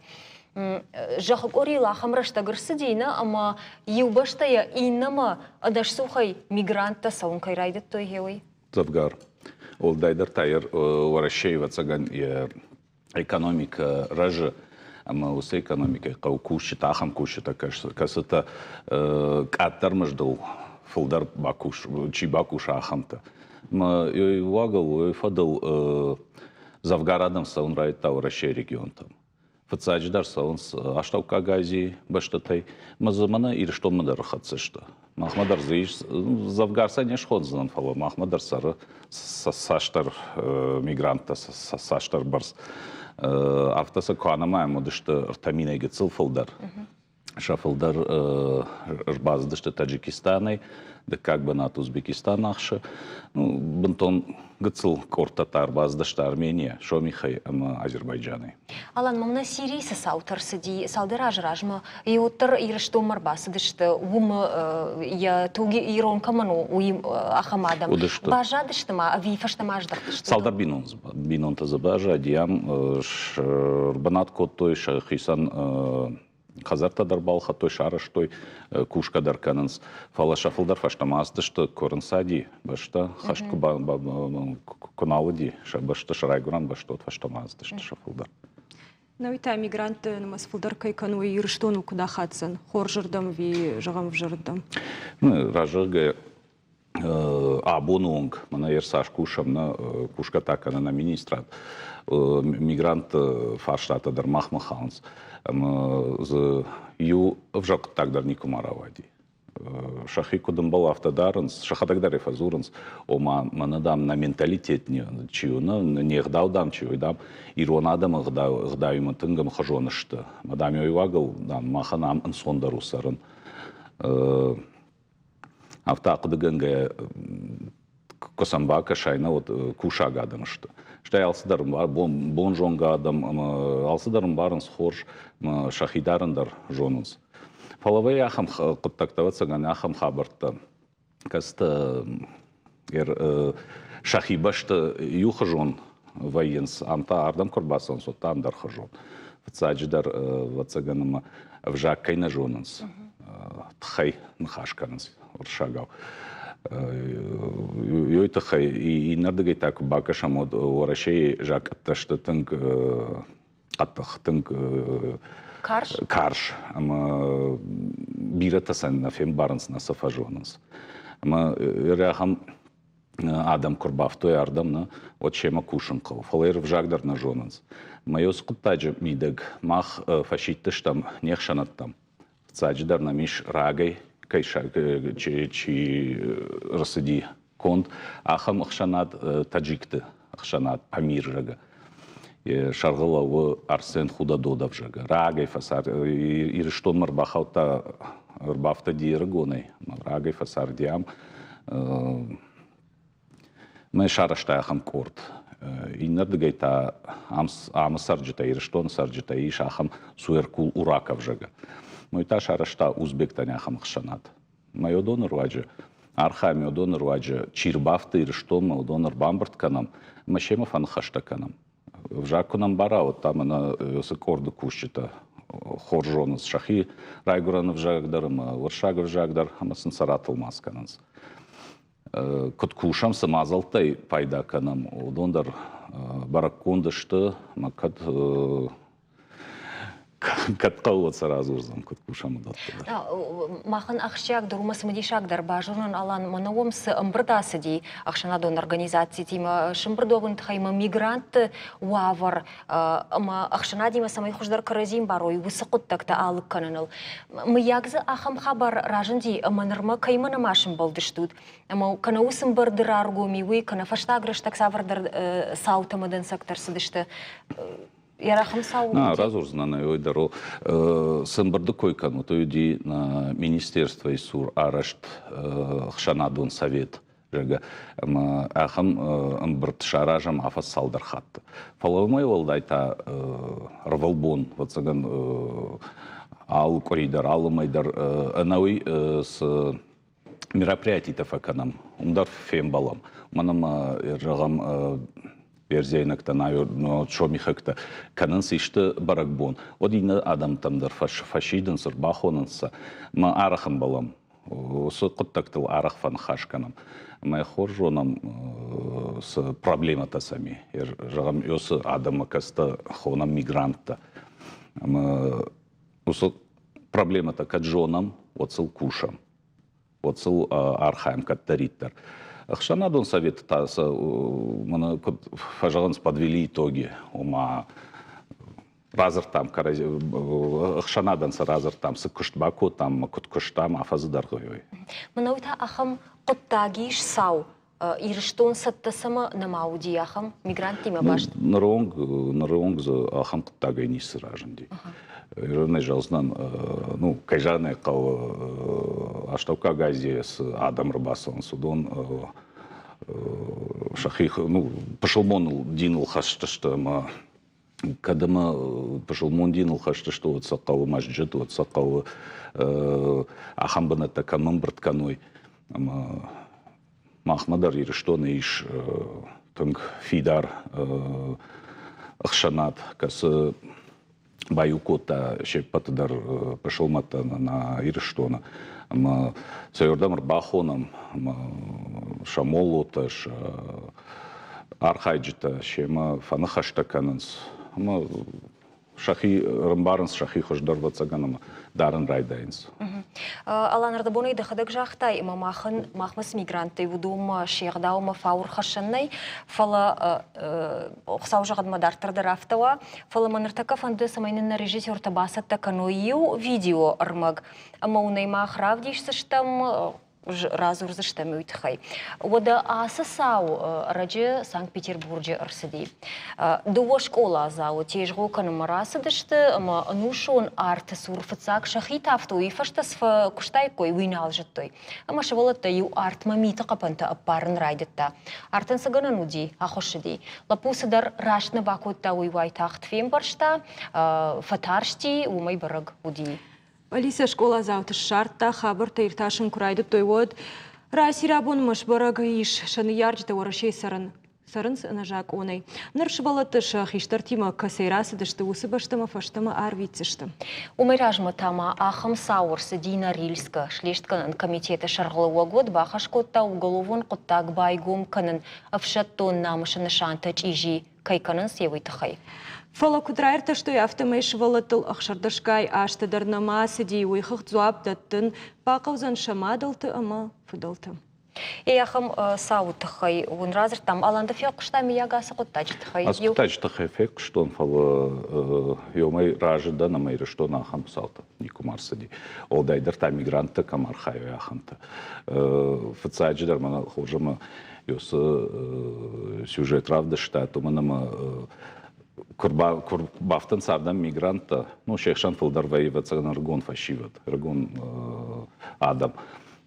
зӕххы къорийыл ахӕм рӕстӕг ӕрцыди, нӕ, ӕмӕ иу бӕстӕйӕ иннӕмӕ ӕдасцухӕй мигранттӕ цӕуын кӕй райдыдтой, гъе уый? Дзӕвгар. Уӕлдайдӕр та Уӕрӕсейы, ӕвӕццӕгӕн, йӕ экономикӕ рӕзы ӕмӕ уыцы экономикӕйы хъӕуы кусджытӕ, ахӕм кусджытӕ, кӕцытӕ къаддӕр мыздыл фылдӕр бакус, чи бакуса, ахӕмтӕ. Ӕмӕ уагыл, уый фӕдыл дзӕвгар адӕм цӕуын райдыдта Уӕрӕсейы регионтӕм. Фыццаджыдӕр цӕуынц Астӕуккаг Азийы бӕстӕтӕй, ӕмӕ дзы мӕнӕ Ирыстонмӕ дӕр ӕрхӕццӕ сты. Махмӕ дӕр дзы ис, дзӕвгар сӕ не схондзынӕн, фӕлӕ махмӕ дӕр цӕры цасдӕр мигранттӕ, цасдӕр бӕрц. Афтӕ сӕ куы анымайӕм, уыдысты 3 минӕй гыццыл фылдӕр. Сӕ фылдӕр ӕрбацыдысты Таджикистанӕй, дыккаг бынат Узбекистан ахсы. Ну, бынтон гыццыл къордтӕ та ӕрбацыдысты Арменийӕ, Сомихӕй ӕмӕ Азербайджанӕй. Алан, мӕм нӕ Сирийы цы цаутӕ рцыди, цалдӕр азы размӕ уӕддӕр Ирыстонмӕ ӕрбацыдысты, уым йӕ туг ирон кӕмӕн у, уый ахӕм адӕм. Уыдысты. Баззадысты ма ӕви фӕстӕмӕ аздӕхтысты? Цалдӕр бинонтӕ дзы баззади, ам ӕрбынат кодтой сӕхицӕн хӕдзӕрттӕ дӕр балхӕдтой, сарӕзтой, кусгӕ дӕр кӕнынц. Фӕлӕ сӕ фылдӕр фӕстӕмӕ ацыдысты, куы ӕрынцади бӕстӕ, хӕст куы нал уыди, сӕ бӕстӕ, сӕ райгуырӕн бӕстӕ, уӕд фӕстӕмӕ ацыдысты сӕ фылдӕр. Науи та мигрантты нымӕц фылдӕр кӕй кӕны, уый Ирыстоныл куыд ахаддзӕн? Хорзырдӕм ӕви, зӕгъӕм, ӕвзӕрырдӕм? Разӕгъгӕ, абоны онг мӕнӕ ӕрцас кусӕм, нӕ кусгӕ та кӕны нӕ министрад, мигрантты фарстатӕ дӕр махмӕ хауынц. Ӕмӕ дзы иу ӕвзӕр хъуыддаг дӕр никуыма рауади. Сӕхи куыд ӕмбӕлы, афтӕ дарынц, сӕхӕдӕг дӕр ӕй фӕдзурынц, ома мӕнӕ, дам, нӕ менталитет чи у, не гъдау, дам, чи у, дам, ирон адӕмы ӕгъдауимӕ тынг ӕмхуызон сты. Ӕмӕ, дам, уый уагыл, дам, махӕн ам ӕнцондӕр у цӕрын. Афтӕ ахъуыдыгӕнгӕйӕ, куы сӕм бакӕсай, нӕ уӕд кусаг адӕм сты. Стӕй алцыдӕр бонзонгӕ адӕм ӕмӕ алцыдӕр ӕмбарынц хорз, ӕмӕ сӕхи дарын дӕр зонынц. Фӕлӕ вӕййы ахӕм хъуыддӕгтӕ, ӕвӕццӕгӕн, ахӕм хабӕрттӕ, кӕцытӕ сӕхи бӕсты иухуызон вӕййынц, ам та ардӕм куы ӕрбацӕуынц, уӕд та ӕндӕрхуызон. Фыццаджыдӕр, ӕвӕццӕгӕн, ӕмӕ ӕвзаг кӕй нӕ зонынц, тыххӕй ныхас кӕнынц уырыссагау. Уый тыххӕй иннӕрдыгӕй та куы бакӕсӕм, уӕд Уӕрӕсейы закъӕттӕ сты тынг хъӕддых, тынг карз, карз ӕмӕ бирӕтӕ сӕ нӕ фембарынц, нӕ сӕ фӕзонынц. Ӕмӕ ахӕм адӕм куы рбафтой ардӕм, нӕ, уӕд семӕ кусын хъӕуы. Фӕлӕ йе взаг дӕр нӕ зонынц. Ӕмӕ уыцы хъуыддаджы мидӕг мах фӕсидтыстӕм не хсӕнадтӕм. Фыццаджыдӕр нӕм ис рагӕй кӕй чи рцыди конд, ахӕм ӕхсӕнад таджикты. ӕхсӕнад Памир, зӕгъгӕ. Йӕ сӕргъы лӕууы Арсен Худододов, зӕгъгӕ. Рагӕй фӕцард, Ирыстонмӕ ӕрбахаудта, ӕрбафтыди ӕрыгонӕй, рагӕй фӕцарди ам. Мӕ сарӕзта ахӕм къорд. Иннӕрдыгӕй та амы цӕрджытӕ, Ирыстоны цӕрджытӕ ис ахӕм Суэркул Ураков, зӕгъгӕ. Уый та сарӕзта узбектӕн ахӕм ӕхсӕнад. Мӕ уыдоны руаджы архайӕм, уыдоны руаджы чи рбафты Ирыстонмӕ, уыдон ӕрбамбырд кӕнӕм ӕмӕ семӕ фӕныхӕстӕ кӕнӕм. Ӕвзаг куы нӕ ӕмбара, уӕд та мӕнӕ уыцы къорды кусджытӕ хорз зонынц сӕхи райгуырӕн ӕвзаг дӕр ӕмӕ уырыссаг ӕвзаг дӕр ӕмӕ сын сӕ ратӕлмац кӕнынц. Куыд кусӕм, цы мадзӕлттӕй пайда кӕнӕм, уыдон дӕр бӕрӕггонд сты ӕмӕ кӕд кӕд хъӕуы, сӕ радзурдзӕн, куыд кусӕм, уыдӕттӕ дӕр. Махӕн ахсджиагдӕр уымӕ цымыдисагдӕр базонын, Алан, мӕнӕ уӕм цы ӕмбырд ацыди ӕхсӕнадон организацитимӕ, сӕмбырд уӕвыны тыххӕй ма мигрантты уавӕр ӕмӕ ӕхсӕнадимӕ цӕмӕй хуыздӕр кӕрӕдзи ӕмбарой, уыцы хъуыддӕгтӕ алыг кӕныныл. Мыййаг дзы ахӕм хабар разынди, ӕмӕ нырмӕ кӕимӕ нӕма сӕмбӕлдыстут, ӕмӕ кӕнӕ уыцы ӕмбырды раргом и уый, кӕнӕ фӕстаг рӕстӕг цавӕрдӕр цаутӕ ӕмӕ дӕнцӕгтӕ ӕрцыдысты. На, радзурдзынӕн ӕй уый дӕр. Цы ӕмбырды кой кӕнут, уый уыди министерствойы цур арӕзт ӕхсӕнадон совет, зӕгъгӕ, ӕмӕ ахӕм ӕмбырд саразӕм афӕдз цалдӕр хатты. Фӕлӕ уымӕй уӕлдай та ӕрвылбон, ӕвӕццӕгӕн, алы къуыри дӕр, алы мӕй дӕр ӕнӕуый цы мероприятитӕ фӕкӕнӕм, уым дӕр фембӕлӕм. Уымӕн ӕмӕ, зӕгъӕм, бердзейнӕгтӕ, сомихӕгтӕ кӕнынц исты бӕрӕгбон, уӕд иннӕ адӕмтӕм дӕр фӕсидынц, ӕрбахонынц сӕ. Ӕмӕ арӕх ӕмбӕлӕм. Уыцы хъуыддӕгтыл арӕх фӕныхас кӕнӕм. Ӕмӕ хорз зонӕм, цы проблемӕтӕ сӕм и. Зӕгъӕм, уыцы адӕммӕ кӕцытӕ хонӕм мигранттӕ. Ӕмӕ уыцы проблемӕтӕ кӕд зонӕм, уӕд сыл кусӕм, уӕд сыл архайӕм кӕддӕриддӕр. Ӕхсӕнадон советы та сӕ мӕнӕ куыд фӕзӕгъынц, подвели итоги, ома радзырдтам кӕрӕдзи, ӕхсӕнадӕн сӕ радзырдтам, цы куыст бакодтам ӕмӕ куыд куыстам афӕдзы дӕргъы. Уый. Мӕнӕ уый та ахӕм хъуыддаг ис цау, Ирыстон цӕттӕ цӕмӕ нӕма уыди ахӕм мигранттимӕ баст? Ныронг, ныронг дзы ахӕм хъуыддагӕй ницы разынди. Иронӕй зӕгъдзынӕн, ну, кӕй зӕгъын ӕй хъӕуы, Астӕуккаг Азийӕ цы адӕм ӕрбацӕуынц, уыдон сӕхи, ну, пысылмоныл диныл хӕст сты ӕмӕ кӕд ӕмӕ пысылмон диныл хӕст сты, уӕд сӕ хъӕуы мӕзджыт, уӕд сӕ хъӕуы ахӕм бынӕттӕ кӕм ӕмбырд кӕной. Ӕмӕ махмӕ дӕр Ирыстоны ис тынг фидар ӕхсӕнад, кӕцы баиу кодта се ппӕты дӕр пысылмӕттӕ нӕ Ирыстоны. Ӕмӕ сӕ уырдӕм ӕрбахонӕм, ӕмӕ сӕ моллотӕ, сӕ архайджытӕ семӕ фӕныхӕстӕ кӕнынц ӕмӕ сӕхи ӕрӕмбарынц сӕхи хуыздӕр ӕвӕццӕгӕн ӕмӕ дарын райдайынц. Алан, ӕрдӕбонӕй дӕхӕдӕг загътай, ӕмӕ махӕн махмӕ цы мигранттӕй уыдонмӕ се гъдаумӕ фаур хӕссӕн нӕй, фӕлӕ Хуыцау зӕгъӕд мӕ дарддӕр дӕр афтӕ уа. Фӕлӕ мӕ ныртӕккӕ фӕнды, цӕмӕй нын нӕ режиссертӕ бацӕттӕ кӕной иу видео ӕрмӕг, ӕмӕ уын ӕй мах равдисдзыстӕм, радзурдзыстӕм уый тыххӕй. Уӕдӕ ацы цау ӕрӕджы Санкт-Петербурджы ӕрцыди. Дыууӕ скъоладзауы тезгъо кӕнынмӕ рацыдысты ӕмӕ ӕнусон арты цур фыццаг сӕхи тавтой, уый фӕстӕ цы фӕкуыстаиккой, уый нал зыдтой. Ӕмӕ сывӕллӕттӕ иу артмӕ миты хъӕпӕнтӕ ӕппарын райдыдта. Артӕн цы гӕнӕн уыди, ахуыссыди. Лӕппу цыдӕр раст нӕ бакодта, уый уайтагъд фембӕрста, фӕтарсти, уымӕй бӕрӕг уыди. Полицӕ скъоладзауты ссардта, хабӕрттӕ иртасын куы райдыдтой, уӕд раци-рабонмӕ сбӕрӕг ис, сӕ ныййарджытӕ Уӕрӕсейы цӕрын цӕрынц ӕнӕзакъонӕй. Ныр сывӕллӕтты сӕ хистӕртимӕ кӕцӕй рацыдысты, уыцы бӕстӕмӕ фӕстӕмӕ арвитдзысты. Уымӕй размӕ та ма ахӕм цау ӕрцыди Норильскы. Слестгӕнӕн комитеты сӕргълӕууӕг уӕд бахӕс кодта уголовон хъуыддаг байгом кӕнын ӕфсӕддон намысы нысантӕ чъизи кӕй кӕнынц, йе уый тыххӕй. Фӕлӕ куыд раиртӕстой, афтӕмӕй сывӕллӕттыл ӕхсӕрдӕсгай азты дӕр нӕма ацыди, уый хыгъд дзуапп дӕттын бахъӕудзӕн сӕ мадӕлты ӕмӕ фыдӕлты. Ахӕм цауы тыххӕй уын радзырдтам. Алан, ды фехъуыстай мыййаг ацы хъуыддаджы тыххӕй? Ацы хъуыддаджы тыххӕй фехъуыстон, фӕлӕ иумӕ разы дӕн ӕмӕ Ирыстоны ахӕм цаутӕ никуыма ӕрцыди. Уӕлдайдӕр та мигранттӕ кӕм архайой, ахӕмтӕ. Фыццаджыдӕр мӕнӕ хорз ӕмӕ уыцы сюжет равдыстат, уымӕн ӕмӕ куы бафтынц ардӕм мигранттӕ, ну, се хсӕн фылдӕр вӕййы, ӕвӕццӕгӕн, ӕрыгон фӕсивӕд, ӕрыгон адӕм.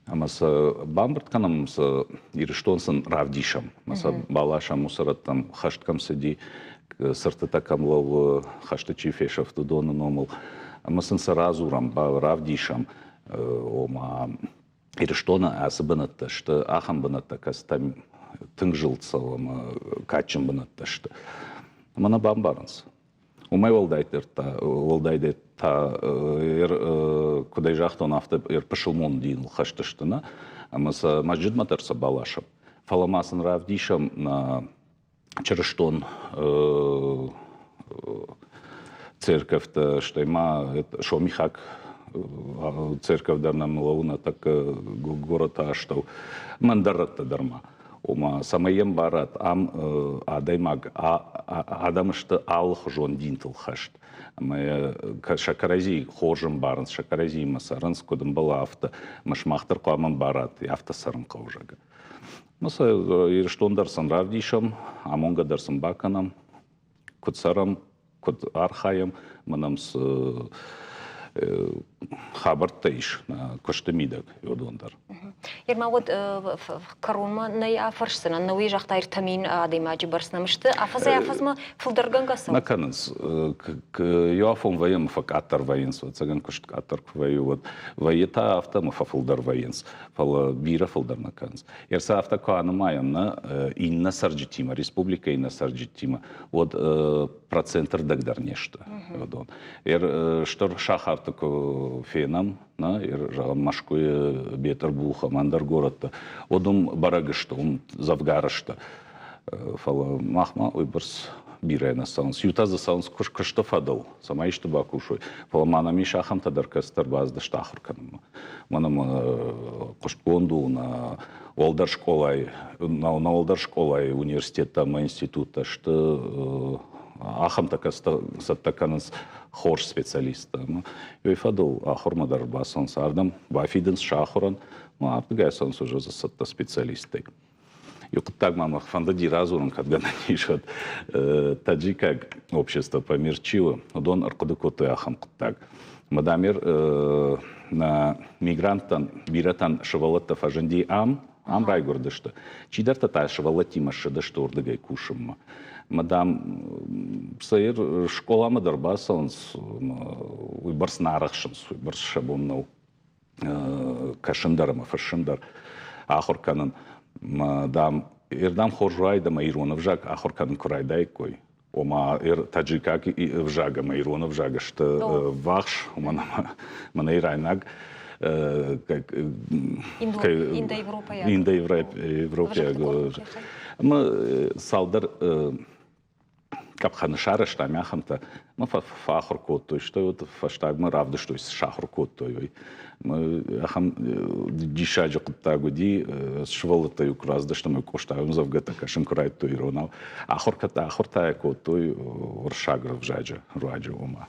Ӕмӕ сӕ бамбырд кӕнӕм, сӕ Ирыстон сын равдисӕм, ӕмӕ сӕ баласӕм уыцы рӕттӕм, хӕст кӕм цыди, цыртытӕ кӕм лӕууы, хӕсты чи фесӕфт, уыдоны номыл. Ӕмӕ сын сӕ радзурӕм, равдисӕм, ома Ирыстоны ацы бынӕттӕ сты ахӕм бынӕттӕ, кӕцытӕм тынг зылд цӕуы ӕмӕ кадджын бынӕттӕ сты. Ӕмӕ нӕ бамбарынц. Уымӕй уӕлдайдӕр та, уӕлдайдӕр та куыд ӕй загътон, афтӕ пысылмон диныл хӕст сты, нӕ? Ӕмӕ сӕ мӕсджытмӕ дӕр сӕ баласӕм. Фӕлӕ ма сын равдисӕм нӕ чырыстон церковтӕ, стӕй ма сомихаг церковь дӕр нӕм лӕууы нӕ тӕккӕ горӕты астӕу, ӕмӕ ӕндӕр рӕттӕ дӕр ма. Ома, цӕмӕй йӕм барат, ам адӕймаг, адӕм сты алыхуызон динтыл хӕст. Ӕмӕ сӕ кӕрӕдзи хорз ӕмбарынц, сӕ кӕрӕдзиимӕ цӕрынц, куыд ӕмбӕлы, афтӕ. Ӕмӕ сымах дӕр хъуамӕ ӕмбарат, афтӕ цӕрын хъӕуы, зӕгъгӕ. Ну, сӕ Ирыстон дӕр сын равдисӕм, амонгӕ дӕр сын бакӕнӕм, куыд цӕрӕм, куыд архайӕм, ӕмӕ нӕм цы хабӕрттӕ ис нӕ куысты мидӕг, уыдон дӕр. Ерма уӕд кӕронмӕ нӕ афӕрсдзынӕн, нӕ уый загъта ӕртӕ мин адӕймаджы бӕрц нӕм сты, афӕдзӕй-афӕдзмӕ фылдӕргӕнгӕ цӕуынц? Нӕ кӕнынц. Иу афон вӕййы ӕмӕ фӕкъаддӕр вӕййынц, ӕвӕццӕгӕн куыст къаддӕр куы вӕййы, уӕд. Вӕййы та афтӕ ӕмӕ фӕфылдӕр вӕййынц, фӕлӕ бирӕ фылдӕр нӕ кӕнынц. Ерсӕ афтӕ куы анымайӕм нӕ иннӕ цӕрджытимӕ, республикӕйы иннӕ цӕрджытимӕ, уӕд проценты рдӕг дӕр не сты уыдон. Стыр сахарты куы фенӕм, нӕ, зӕгъӕм, Мӕскуыйы, Бетъырбух ӕмӕ ӕндӕр горӕтты, уӕд уым бӕрӕг сты, уым дзӕвгар сты. Фӕлӕ махмӕ уыйбӕрц бирӕ нӕ цӕуынц. Иутӕ дзы цӕуынц куысты фӕдыл, цӕмӕй исты бакусой. Фӕлӕ ма нӕм ис ахӕмтӕ дӕр, кӕцытӕ ӕрбацыдысты ахуыр кӕнынмӕ. Мӕнӕ ма хъуыстгонд у нӕ уӕлдӕр скъолайы, нӕ уӕлдӕр скъолайы университеттӕ ӕмӕ институттӕ сты ахӕмтӕ, кӕцытӕ цӕттӕ кӕнынц хорз специалисттӕ. Ӕмӕ уый фӕдыл ахуырмӕ дӕр ӕрбацӕуынц ардӕм, бафидынц сӕ ахуырӕн, ӕмӕ ардыгӕй цӕуынц уже цӕттӕ специалисттӕй. Иу хъуыддаг ма мӕ фӕндыди радзурын, кӕд гӕнӕн ис, уӕд. Таджикаг общество Памир чи у, уыдон ӕрхъуыды кодтой ахӕм хъуыддаг. Мадамир нӕ мигранттӕн бирӕтӕн сывӕллӕттӕ фӕзынди ам, ам райгуырдысты. Чидӕртӕ та сывӕллӕттимӕ ссыдысты уырдыгӕй кусынмӕ. Мадам, сӕ скъоламӕ дӕр бацӕуынц, уыйбӕрц нӕ арӕхсынц, уыйбӕрц сӕ бон нӕу кӕсын дӕр ӕмӕ фыссын дӕр ахуыр кӕнын. Дам, ирдӕм хорз уаид ӕмӕ ирон ӕвзаг ахуыр кӕнын куы райдаиккой. Ома таджикаг ӕвзаг ӕмӕ ирон ӕвзаг сты ввахс, уымӕн ӕмӕ мӕнӕ ирайнаг индоевропӕйаг ӕмӕ цалдӕр къӕпхӕны сарӕзтам ахӕмтӕ ӕмӕ фӕахуыр кодтой, стӕй вот фӕстагмӕ равдыстой, цы сахуыр кодтой, уый. Ахӕм диссаджы хъуыддаг уыди, сывӕллӕттӕ-иу куы рацыдысты ӕмӕ Къостайы ӕмдзӕвгӕтӕ кӕсын куы райдыдтой иронау, ахуыртӕ кодтой уырыссаг ӕвзаджы руаджы, ома.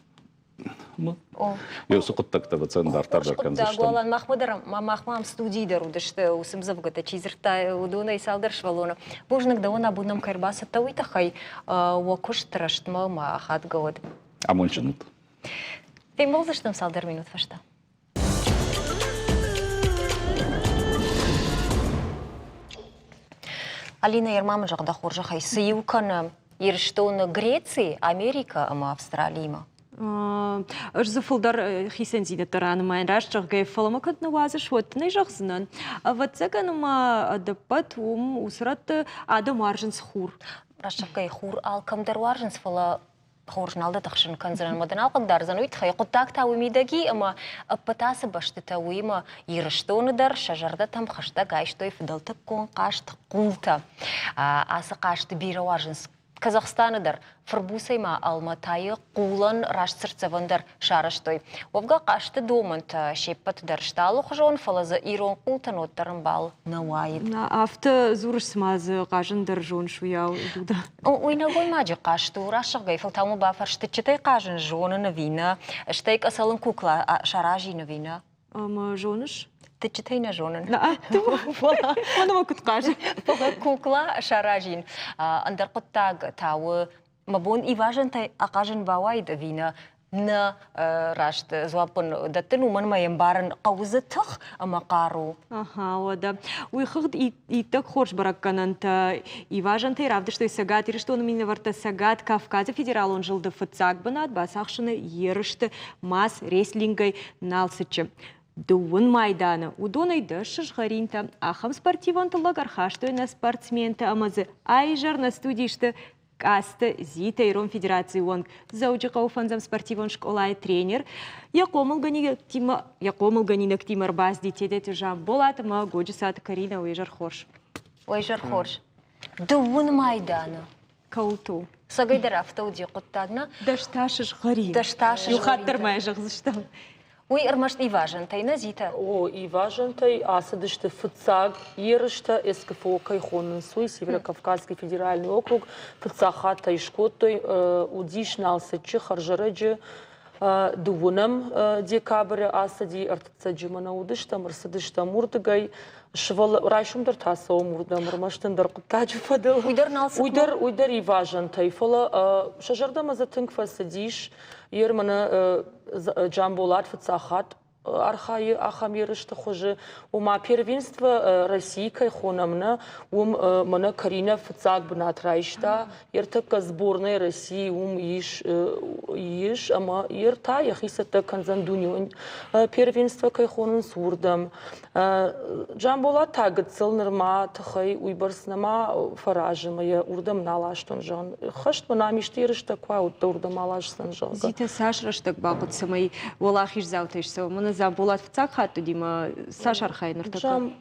Уыцы хъуыддӕгтӕ ӕвӕццӕгӕн дарддӕр дӕр кӕндзыстӕм. Уалӕн махмӕ дӕр махмӕ ам студийы дӕр уыдысты уыцы ӕмдзӕвгӕтӕ чи дзырдта, уыдонӕй цалдӕр сывӕллоны. Бузныг дӕуӕн абон нӕм кӕй ӕрбацыдтӕ, уый тыххӕй уӕ куыст рӕстмӕ ма ахадгӕ уӕд. Амондджын ут. Фембӕлдзыстӕм цалдӕр минут фӕстӕ. Алина Ерма мын зӕгъ дӕ хорзӕхӕй, цы иу кӕны Ирыстоны Греци, Америкӕ ӕмӕ Австралиимӕ? Ӕз дзы фылдӕр хицӕндзинӕдтӕ ранымайын, раст зӕгъгӕйӕ, фӕлӕ мӕ кӕд нӕ уадзыс, уӕд дын ӕй зӕгъдзынӕн. Ӕвӕццӕгӕн ма ӕдӕппӕт уым уыцы рӕтты адӕм уарзынц хур. Раст зӕгъгӕйӕ, хур алкӕм дӕр уарзынц, фӕлӕ хорз нал дӕ тыхсын кӕндзынӕн ӕмӕ дын нал хъыгдардзӕн, уый тыххӕй. Хъуыддаг та уый мидӕг и, ӕмӕ ӕппӕт ацы бӕстытӕ, уыимӕ Ирыстоны дӕр сӕ зӕрдӕтӕм хӕстӕг айстой фыдӕлтыккон хъазт хъултӕ. Ацы хъазты бирӕ уарзынц. Казахстаны дӕр фырбуцӕй ма Алматайы хъулӕн раст цыртдзӕвӕн дӕр сарӕзтой. Уӕвгӕ хъазты домӕнтӕ се ппӕт дӕр сты алыхуызон, фӕлӕ дзы ирон хъултӕн уӕддӕр ӕмбал нӕ уаид. Афтӕ дзурыс, цыма дзы хъазын дӕр зоныс, уыйау, Дуда. Уый нӕлгоймаджы хъазт у, рӕсугъдӕй, фӕлтау мӕ бафӕрс, тыччытӕй хъазын зонын ӕви нӕ, стӕй къӕцӕлын кукла саразин ӕви нӕ. Ӕмӕ зоныс? Тыччытӕй нӕ зонын. Мӕнмӕ куыд хъазы? Фӕлӕ кукла саразин. Ӕндӕр хъуыддаг та у, мӕ бон ивазӕнтӕй ахъазын бауаид ӕви нӕ, нӕ раст дзуапп ын дӕттын, уымӕн мӕ ӕмбарын хъӕуы дзы тых ӕмӕ хъару. Аха, уӕдӕ. Уый хыгъд иттӕг хорз бӕрӕггӕнӕнтӕ ивазӕнтӕй равдыстой Цӕгат Ирыстоны минӕвӕрттӕ Цӕгат Кавказы федералон зылды фыццаг бынат бацахсыны ерысты мас-рестлингӕй Налцыччы. Дыууын майданы, уыдонӕй дӕс сызгъӕринтӕ. Ахӕм спортивон тыллӕг ӕрхастой нӕ спортсментӕ ӕмӕ дзы а-изӕр нӕ студийы сты Къацты Зита, Ирон Федерацийы уӕнг, Дзӕуджыхъӕуы фӕндзӕм спортивон скъолайы тренер. Йӕ хъомылгӕнинӕгтимӕ йӕ хъомылгӕнинӕгтимӕ ӕрбацыди Тедеты Жамболат ӕмӕ Годжысаты Каринӕ. Уе зӕр хорз. Уе зӕр хорз. Дыууын майданы. Кӕуылты у? Цӕгӕй дӕр афтӕ уыди хъуыддаг, нӕ? Дӕс та сызгъӕрин. Дӕс та сызгъӕрин. Иу хатт дӕр ма йӕ зӕгъдзыстӕм. Уый ӕрмӕст ивазӕнтӕй нӕ, Зитӕ? О, ивазӕнтӕй ацыдысты фыццаг ерыстӕ СКФО кӕй хонынц, уый Северокавказский федеральный округ фыццаг хатт ӕй скодтой. Уыдис Налцыччы хӕрзӕрӕджы дыууынӕм декабры ацыди, ӕртыццӕджы мӕнӕ уыдыстӕм, ӕрцыдыстӕм уырдыгӕй. Райсом дӕр та цӕуӕм уырдӕм, ӕрмӕст ӕндӕр хъуыддаджы фӕдыл. Уый дӕр Налцыкмӕ? Уый дӕр, уый дӕр ивазӕнтӕй, фӕлӕ сӕ зӕрдӕмӕ дзы тынг фӕцыдис. Ер мӕнӕ Джамболат фыццаг хатт архайы ахӕм ерысты хуызы. Ома первенство России кӕй хонӕм, нӕ, уым мӕнӕ Каринӕ фыццаг бынат райста. Ӕртӕккӕ сборная России уым ис, ис ӕмӕ ер та йӕхи цӕттӕ кӕндзӕн дунеон первенство кӕй хонынц, уырдӕм. Джамболат та гыццыл нырма тыхӕй уыйбӕрц нӕма фӕразы ӕмӕ йӕ уырдӕм нал астон, зӕгъын. Хӕст мын ам исты ерыстӕ куы ауыдта, уырдӕм аласдзӕн, зӕгъгӕ. Зитӕ, цас рӕстӕг бахъуыд, цӕмӕй уӕлахиздзаутӕй ссӕуа? Мӕнӕ Дзамболат фыццаг хатт уыди мӕ цас архайы ныртӕккӕ? Джам,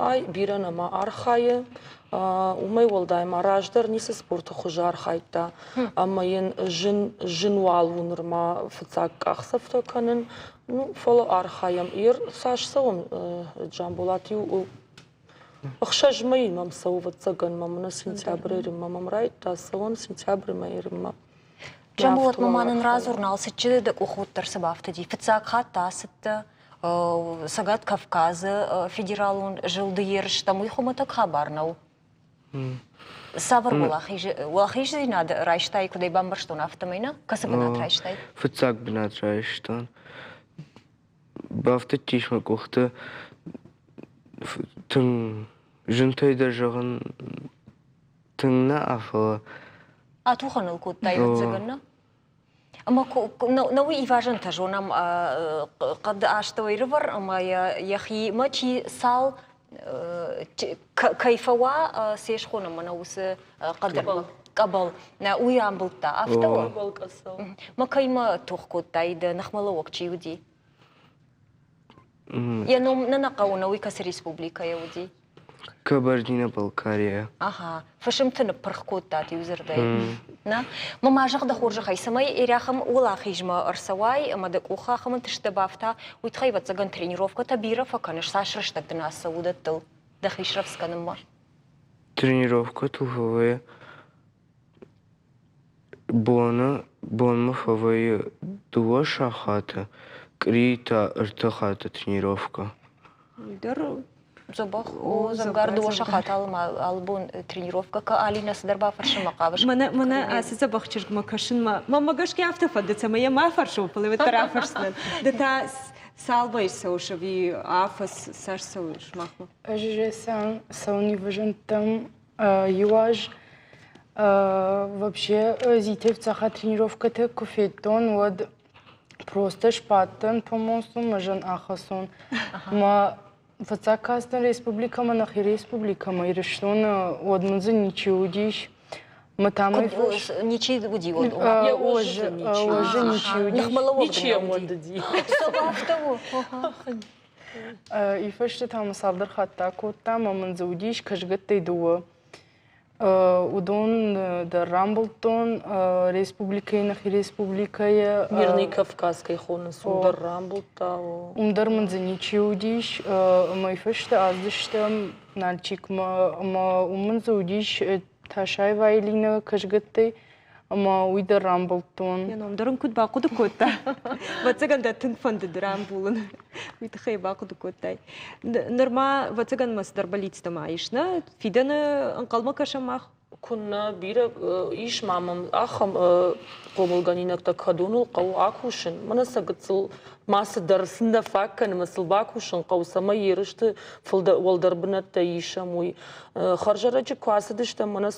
ай бирӕ нӕма архайы. Уымӕй уӕлдай ма раздӕр ницы спорты хуызы архайдта ӕмӕ йын зын, зын уал у нырма фыццаг къахдзӕфтӕ кӕнын. Ну, фӕлӕ архайӕм. Ер цас цӕуӕм, Джамболат иу ӕхсӕз мӕйы мӕм цӕуы, ӕвӕццӕгӕн мӕм мӕнӕ сентябры ӕрыммӕ мӕм райдыдта цӕуӕн сентябры мӕйы ӕрыммӕ. Джамболат, ма нын радзур, Налцыччы дӕ къухы уӕддӕр цы бафтыди? Фыццаг хатт ацыдтӕ Цӕгат Кавказы федералон зылды ерыстӕм, уый хуымӕтӕг хабар нӕу. Цавӕр уӕлахиздзинад райстай, куыд ӕй бамбӕрстон, афтӕмӕй нӕ? Кӕцы бынат райстай? Фыццаг бынат райстон. Бафтыдтис мӕ къухты тынг зынтӕй дӕр зӕгъын тынг нӕ, фӕлӕ Атухӕн ыл кодтай, ӕвӕццӕгӕн, нӕ? Ӕмӕ нӕ уый ивазӕнтӕ зонӕм хъӕды астӕуӕй рывӕр ӕмӕ йӕхимӕ чи цал кӕй фӕуа, се схонӕм мӕнӕ уыцы хъӕды къӕбӕл. Уый амбылдта. Афтӕ у? Мӕ кӕимӕ тох кодтай, дӕ ныхмӕлӕууӕг чи уыди? Йӕ ном нӕ нӕ хъӕуы, нӕ уый кӕцы республикӕйӕ уыди? Кабардино-Балкария. Ага, фысымты ныппырх кодтат иудзырдӕй. Нӕ? Мӕ ма зӕгъ дӕ хорзӕхӕй, цӕмӕй Эряхӕм уӕлахизмӕ ӕрцӕуай ӕмӕ дӕ къухы ахӕм ӕнтыстытӕ бафта, уый тыххӕй, ӕвӕццӕгӕн, тренировкӕтӕ бирӕ фӕкӕныс, цас рӕстӕг дын ацӕуы уыдӕттыл дӕхи срӕвдз кӕнынмӕ? Тренировкӕтыл фӕвӕййы боны бонмӕ фӕвӕййы дыууӕ сахаты, къуыри та ӕртӕ хатты тренировкӕ. Дӕр Дзӕбӕх у, дзӕвгар дыууӕ сахат алы бон тренировкӕ кӕ, Алинӕ цыдӕр бафӕрсынмӕ хъавыс? Мӕнӕ, мӕнӕ ацы дзӕбӕх чызгмӕ кӕсынмӕ, мӕнмӕ гӕсгӕ афтӕ фӕнды, цӕмӕй йӕ ма фӕрсон, фӕлӕ уӕддӕр афӕрсдзынӕн. Ды та цал мӕйы цӕуыс ӕви афӕдз цас цӕуыс сымахмӕ? Ӕз цӕуын ивӕзӕнттӕм иу аз вообще Зитӕ фыццаг тренировкӕтӕ куы федтон, уӕд просто сбадтӕн по мосту мӕ зын ахӕссон. Мӕ фыццаг кастӕн республикӕмӕ, нӕхи республикӕмӕ, Ирыстоны, уӕд мын дзы ничи уыдис. Мӕ там Ничи уыди уӕд? Озы ничи уыдис. Ничи йӕм уӕндыди. Афтӕ у. И фӕстӕ та мӕ цалдӕр хатты акодта, ӕмӕ мын дзы уыдис кӕсгӕттӕй дыууӕ. Уыдон дӕр рамбылдтон республикӕйы, нӕхи республикӕйы. Мирный Кавказ кӕй хонынц, уым дӕр рамбылдта. Уым дӕр мын дзы ничи уыдис. Мӕй фӕстӕ ацыдыстӕм Нальчикмӕ ӕмӕ уым мын дзы уыдис Тасаева Элина кӕсгӕттӕй ӕмӕ уый дӕр рамбылдтон. Йӕ ном дӕр ын куыд бахъуыды кодта? Ӕвӕццӕгӕн дӕ тынг фӕндыд рамбулын. Уый тыххӕй бахъуыды кодтай. Нырма, ӕвӕццӕгӕн ма цыдӕр бӕллицтӕ ма ис, нӕ? Фидӕны ӕнхъӕлмӕ кӕсӕм мах? Куыннӕ бирӕ ис ма мӕм ахӕм хъомылгӕнинӕгтӕ, кӕдоныл хъӕуы акусын. Мӕнӕ сӕ гыццыл ма цыдӕр сын нӕ фаг кӕны, ӕмӕ сыл бакусын хъӕуы, цӕмӕй ерысты фылдӕр уӕлдӕр бынӕттӕ исӕм, уый. Хӕрзӕрӕджы куы ацыдыстӕм мӕнӕ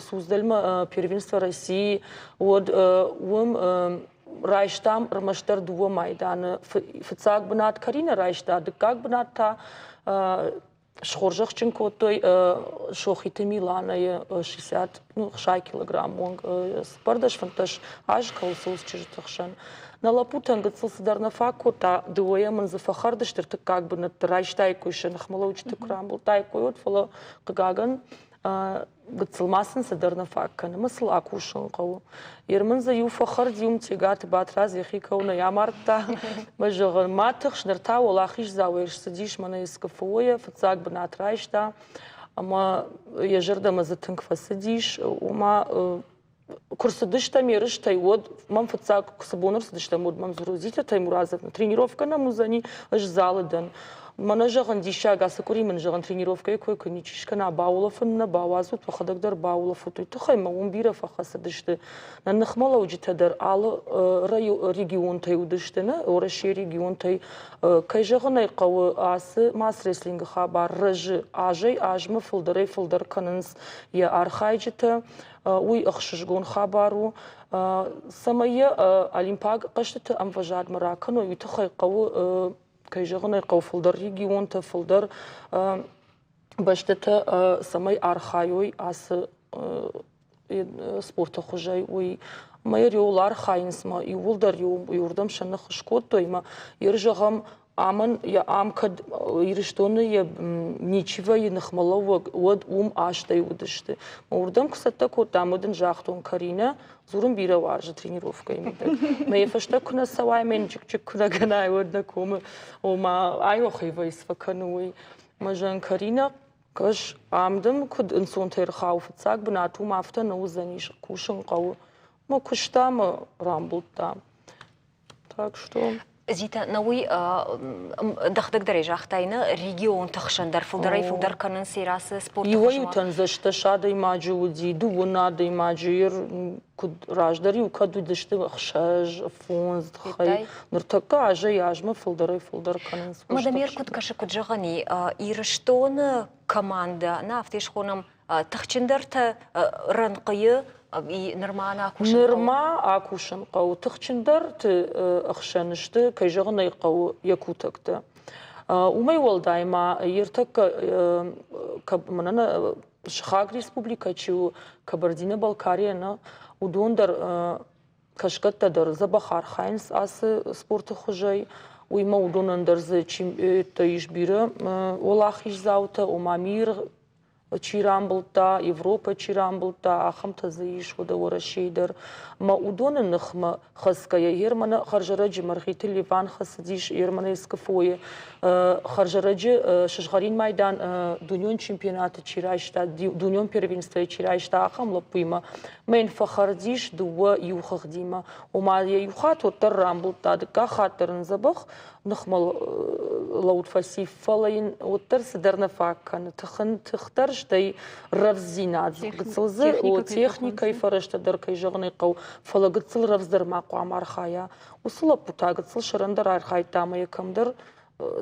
Суздальмӕ первенство России, уӕд уым райстам ӕрмӕстдӕр дыууӕ майданы. Фыццаг бынат Карина райста, дыккаг бынат та схорзӕхджын кодтой Сохиты Миланайы 60 ну, 60 килограмм онг 14 аз кӕуыл цӕуы чызджыты хсӕн. Нӕ лӕппутӕн гыццыл цыдӕр нӕ фаг кодта, дыууӕйӕ мын дзы фӕхӕрд сты ӕртыккаг бынӕтты, райстаиккой сӕ ныхмӕлӕуджыты куы рамбылдтаиккой, уӕд, фӕлӕ, хъыгагӕн, гыццыл ма сын цыдӕр нӕ фаг кӕны, ӕмӕ сыл акусын хъӕуы. Йер мын дзы иу фӕхӕрд, иу Тегаты Батрадз йӕхи кӕуынӕй амардта. Мӕ зӕгъын, ма тыхс, ныр та уӕлахиздзауӕй ссыдис мӕнӕ СКФО-йӕ, фыццаг бынат райста ӕмӕ йӕ зӕрдӕмӕ дзы тынг фӕцыдис. Ома куы рцыдыстӕм ерыстӕй, уӕд мӕм фыццаг цы бон ӕрцыдыстӕм, уӕд мӕм дзуры Зита Таймуразовна, тренировкӕ нӕм уыдзӕни, ӕз залы дӕн. Мӕнӕ, зӕгъын, диссаг, ацы къуыри мын, зӕгъын, тренировкӕйы кой куы ничи скӕна, баулӕфын нӕ бауадзут, уӕхӕдӕг дӕр баулӕфут. Уый тыххӕй мӕ уым бирӕ фӕхӕцыдысты. Нӕ ныхмӕлӕуджытӕ дӕр алы регионтӕй уыдысты, нӕ Уӕрӕсейы регионтӕй. Кӕй зӕгъын ӕй хъӕуы, ацы мас-рестлингы хабар рӕзы азӕй-азмӕ фылдӕрӕй-фылдӕр кӕнынц йӕ архайджытӕ. Уый ӕхсызгон хабар у. Цӕмӕй йӕ олимпаг хъӕзтыты ӕмвӕзадмӕ ракӕной, уый тыххӕй хъӕуы, кӕй зӕгъын ӕй хъӕуы, фылдӕр регионтӕ, фылдӕр бӕстӕтӕ цӕмӕй архайой ацы спорты хуызӕй, уый. Мӕ иуыл архайынц, мӕ иууылдӕр иуырдӕм сӕ ных скодтой, мӕ йер зӕгъӕм, Амӕн йӕ ам кӕд Ирыстоны йӕ ничи вӕййы ныхмӕлӕууӕг, уӕд уым азтӕй уыдысты. Уырдӕм куы цӕттӕ кодтам, уӕд ын загътон, Каринӕ, дзурын бирӕ уарзы тренировкӕйы мидӕг. Мӕ йӕ фӕстӕ куы нӕ цӕуай, мӕ йын чык-чык куы нӕ кӕнай, уӕд нӕ комы, ома айрохӕй вӕййы цы фӕкӕны, уый. Мӕ зӕгъын, Каринӕ, кӕс, ам дын куыд ӕнцонтӕй ӕрхауы фыццаг бынат, уым афтӕ нӕ уыдзӕнис, кусын хъӕуы. Мӕ куыста мӕ рамбылдта. Так что... Зита, нӕ уый дӕхӕдӕг дӕр ӕй загътай, нӕ регионты хсӕн дӕр фылдӕрӕй-фылдӕр кӕнынц Ирасы спорты Иуӕй-иутӕн дзы стӕс адӕймаджы уыди, дыууын адӕймаджы, куыд раздӕр-иу кӕд уыдысты ӕхсӕз, фондз тыххӕй. Ныртӕккӕ азӕй-азмӕ фылдӕрӕй-фылдӕр кӕнынц. Мадамер куыд кӕсы, куыд зӕгъӕн и, Ирыстоны командӕ, нӕ афтӕ схонӕм, тыхджындӕртӕ рӕнхъыйы нырма нӕ акусын хъӕуы? Нырма акусын хъӕуы. Тыхджындӕрты ӕхсӕн сты, кӕй зӕгъын ӕй хъӕуы, якутӕгтӕ. Уымӕй уӕлдай ма ӕртӕккӕ мӕнӕ сыхаг республикӕ чи у, Кабардино-Балкария, нӕ, уыдон дӕр кӕсгӕттӕ дӕр дзӕбӕх архайынц ацы спорты хуызӕй. Уыимӕ уыдонӕн дӕр дзы чемпионаттӕ ис бирӕ уӕлахиздзаутӕ, ома мир чи рамбылдта, Европӕ чи рамбылдта, ахӕмтӕ дзы ис уӕдӕ Уӕрӕсейы дӕр. Ӕмӕ уыдоны ныхмӕ хӕцгӕйӕ Ерманы хӕрзӕрӕджы Мӕргъиты Леван хӕцыдис Ерманы СКФО-йы хӕрзӕрӕджы сызгъӕрин майдан дунеон чемпионаты чи райста, дунеон первенствойы чи райста, ахӕм лӕппуимӕ. Мӕ йын фӕхӕрдис дыууӕ иу хыгъдимӕ. Ома йӕ иу хатт уӕддӕр рамбылдта, дыккаг хатт дӕр ын дзӕбӕх ныхмӕлӕуд фӕци, фӕлӕ йын уӕддӕр цыдӕр нӕ фаг кӕны. Тыхын тыхдӕр, стӕй рӕвдздзинад. Гыццыл дзы техникӕйы фӕрӕзтӕ дӕр, кӕй зӕгъын ӕй хъӕуы, фӕлӕ гыццыл рӕвдздӕр ма хъуамӕ архайа. Уыцы лӕппу та гыццыл сӕрӕндӕр архайдта ӕмӕ йӕ кӕмдӕр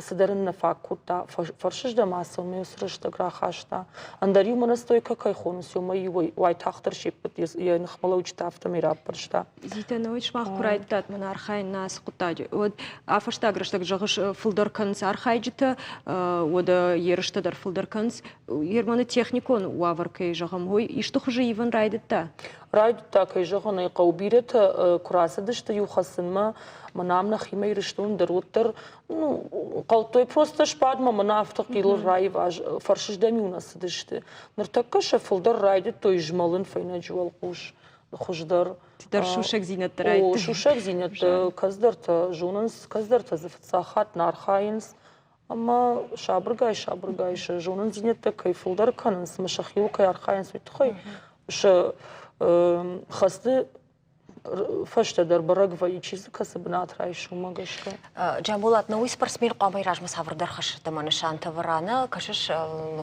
цыдӕр ын нӕ фаг кодта. Фӕрсыздӕм ацӕуынмӕ уыцы рӕстӕг рахаста. Ӕндӕр иу монастойкӕ кӕй хонынц, уымӕй иуӕй уайтагъддӕр се ппӕт йӕ ныхмӕлӕуджытӕ афтӕмӕй раппӕрста. Зитӕ, науӕд сымах куы райдыдтат мӕн архайын нӕ ацы хъуыддаджы, уӕд а-фӕстаг рӕстӕг зӕгъыс, фылдӕр кӕнынц архайджытӕ, уӕдӕ ерыстӕ дӕр фылдӕр кӕнынц. Ерманы техникон уавӕр кӕй зӕгъӕм, уый исты хуызы ивын райдыдта? Райдыдта, кӕй зӕгъын ӕй хъӕуы, бирӕтӕ куы рацыдысты иу хӕцынмӕ, мӕнӕ ам нӕхимӕ Ирыстоны дӕр уӕддӕр ну, Хъӕлдтой просто сбадмӕ мӕнӕ афтӕ хъилыл раиваз, фӕрсыздӕм-иу нӕ цыдысты. Ныртӕккӕ сӕ фылдӕр райдыдтой змӕлын фӕйнӕджы уӕлхъус хуыздӕр. Цыдӕр сусӕгдзинӕдтӕ райдыдтой. О, сусӕгдзинӕдтӕ кӕцыдӕртӕ зонынц, кӕцыдӕртӕ дзы фыццаг хатт нӕ архайынц. Ӕмӕ сабыргай-сабыргай сӕ зонындзинӕдтӕ кӕй фылдӕр кӕнынц ӕмӕ сӕхиуыл кӕй архайынц, уый тыххӕй сӕ хӕсты фӕстӕдӕр бӕрӕг вӕййы, чи дзы кӕцы бынат райсы, уымӕ гӕсгӕ. Джамбулат, нӕ уый спортсмен хъуамӕ размӕ цавӕрдӕр хӕсты ӕмӕ нысантӕ вӕра, нӕ кӕсыс,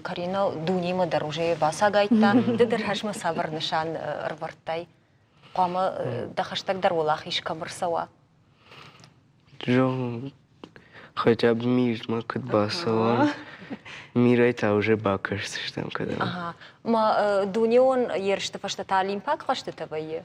Карина дунемӕ дӕр уже бацагайдта, ды дӕр размӕ цавӕр нысан ӕрвӕрдтай? Хъуамӕ дӕ хӕстӕгдӕр уӕлахиз кӕм ӕрцӕуа? Зӕгъын, хотя бы мирмӕ куыд бацӕуӕм, мирӕй та уже бакӕсдзыстӕм кӕдӕм. Ага. Ма дунеон ерысты фӕстӕ та олимпаг хъӕзтытӕ вӕййы?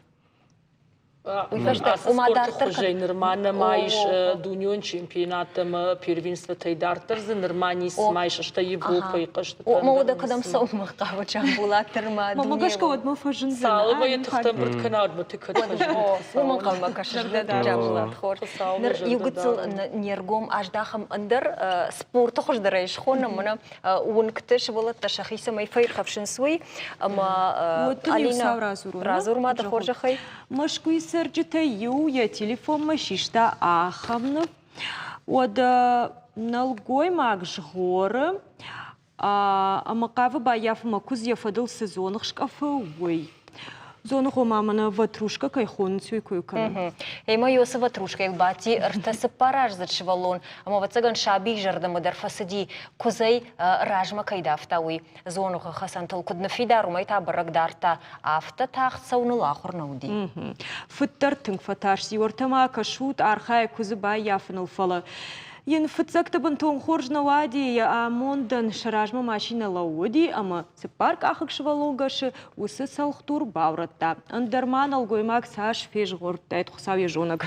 Уый фӕстӕ ома дарддӕр хуызӕй нырма нӕма ис дунеон чемпионаттӕ ӕмӕ первенствотӕй дарддӕр дзы нырма ницы ма ис, стӕй Европӕйы хъӕзтытӕ. Ома уӕдӕ кӕдӕм цӕуынмӕ хъавы Джамбулат нырма Мӕ гӕсгӕ уӕдмӕ фӕзындзӕн. Цалынмӕ йӕ тыхтӕ ӕмбырд кӕна, уӕдмӕ ты кӕд фӕзындзӕн. Уымӕн хъӕумӕ кӕсыс Джамбулат хорз. Ныр иу гыццыл не ргом аздахӕм ӕндӕр спорты хуыздӕрӕй схонӕм, мӕнӕ уынгты сывӕллӕттӕ сӕхи цӕмӕй фӕирхӕфсынц, уый. Ӕмӕ Алина, радзур ма дӕ хорзӕхӕй. Мӕскуыйы цӕрджытӕй иу йӕ телефонмӕ систа ахӕм ныв. Уӕдӕ нӕлгоймаг згъоры ӕмӕ хъавы баййафынмӕ, куыдз йӕ фӕдыл цы дзоныгъ скъӕфы, уый. Дзоныгъ ома мӕнӕ ватрушка кӕй хонынц, уый кой кӕны. Ӕмӕ Иосы ватрушкайыл бадти ӕртӕ-цыппараздзыд сывӕллон, ӕмӕ ӕвӕццӕгӕн сабийы зӕрдӕмӕ дӕр фӕцыди, куыдзӕй размӕ кӕй давта, уый. Дзоныгъы хӕцӕнтыл куыд ныффидар, уымӕй та бӕрӕг дардта, афтӕ тагъд цӕуыныл ахуыр нӕ уыди. Фыддӕр тынг фӕтарсти, уӕртӕ ма кӕсут, архайы куыдзы баййафыныл, фӕлӕ йын фыццӕгты бынтон хорз нӕ уади, йӕ амондӕн сӕ размӕ машинӕ лӕууыди ӕмӕ цыппаркъахыг сывӕллонгӕсы уыцы цӕлхдур баурӕдта. Ӕндӕр ма нӕлгоймаг цас фезгъордтаид, Хуыцау йӕ зонӕг.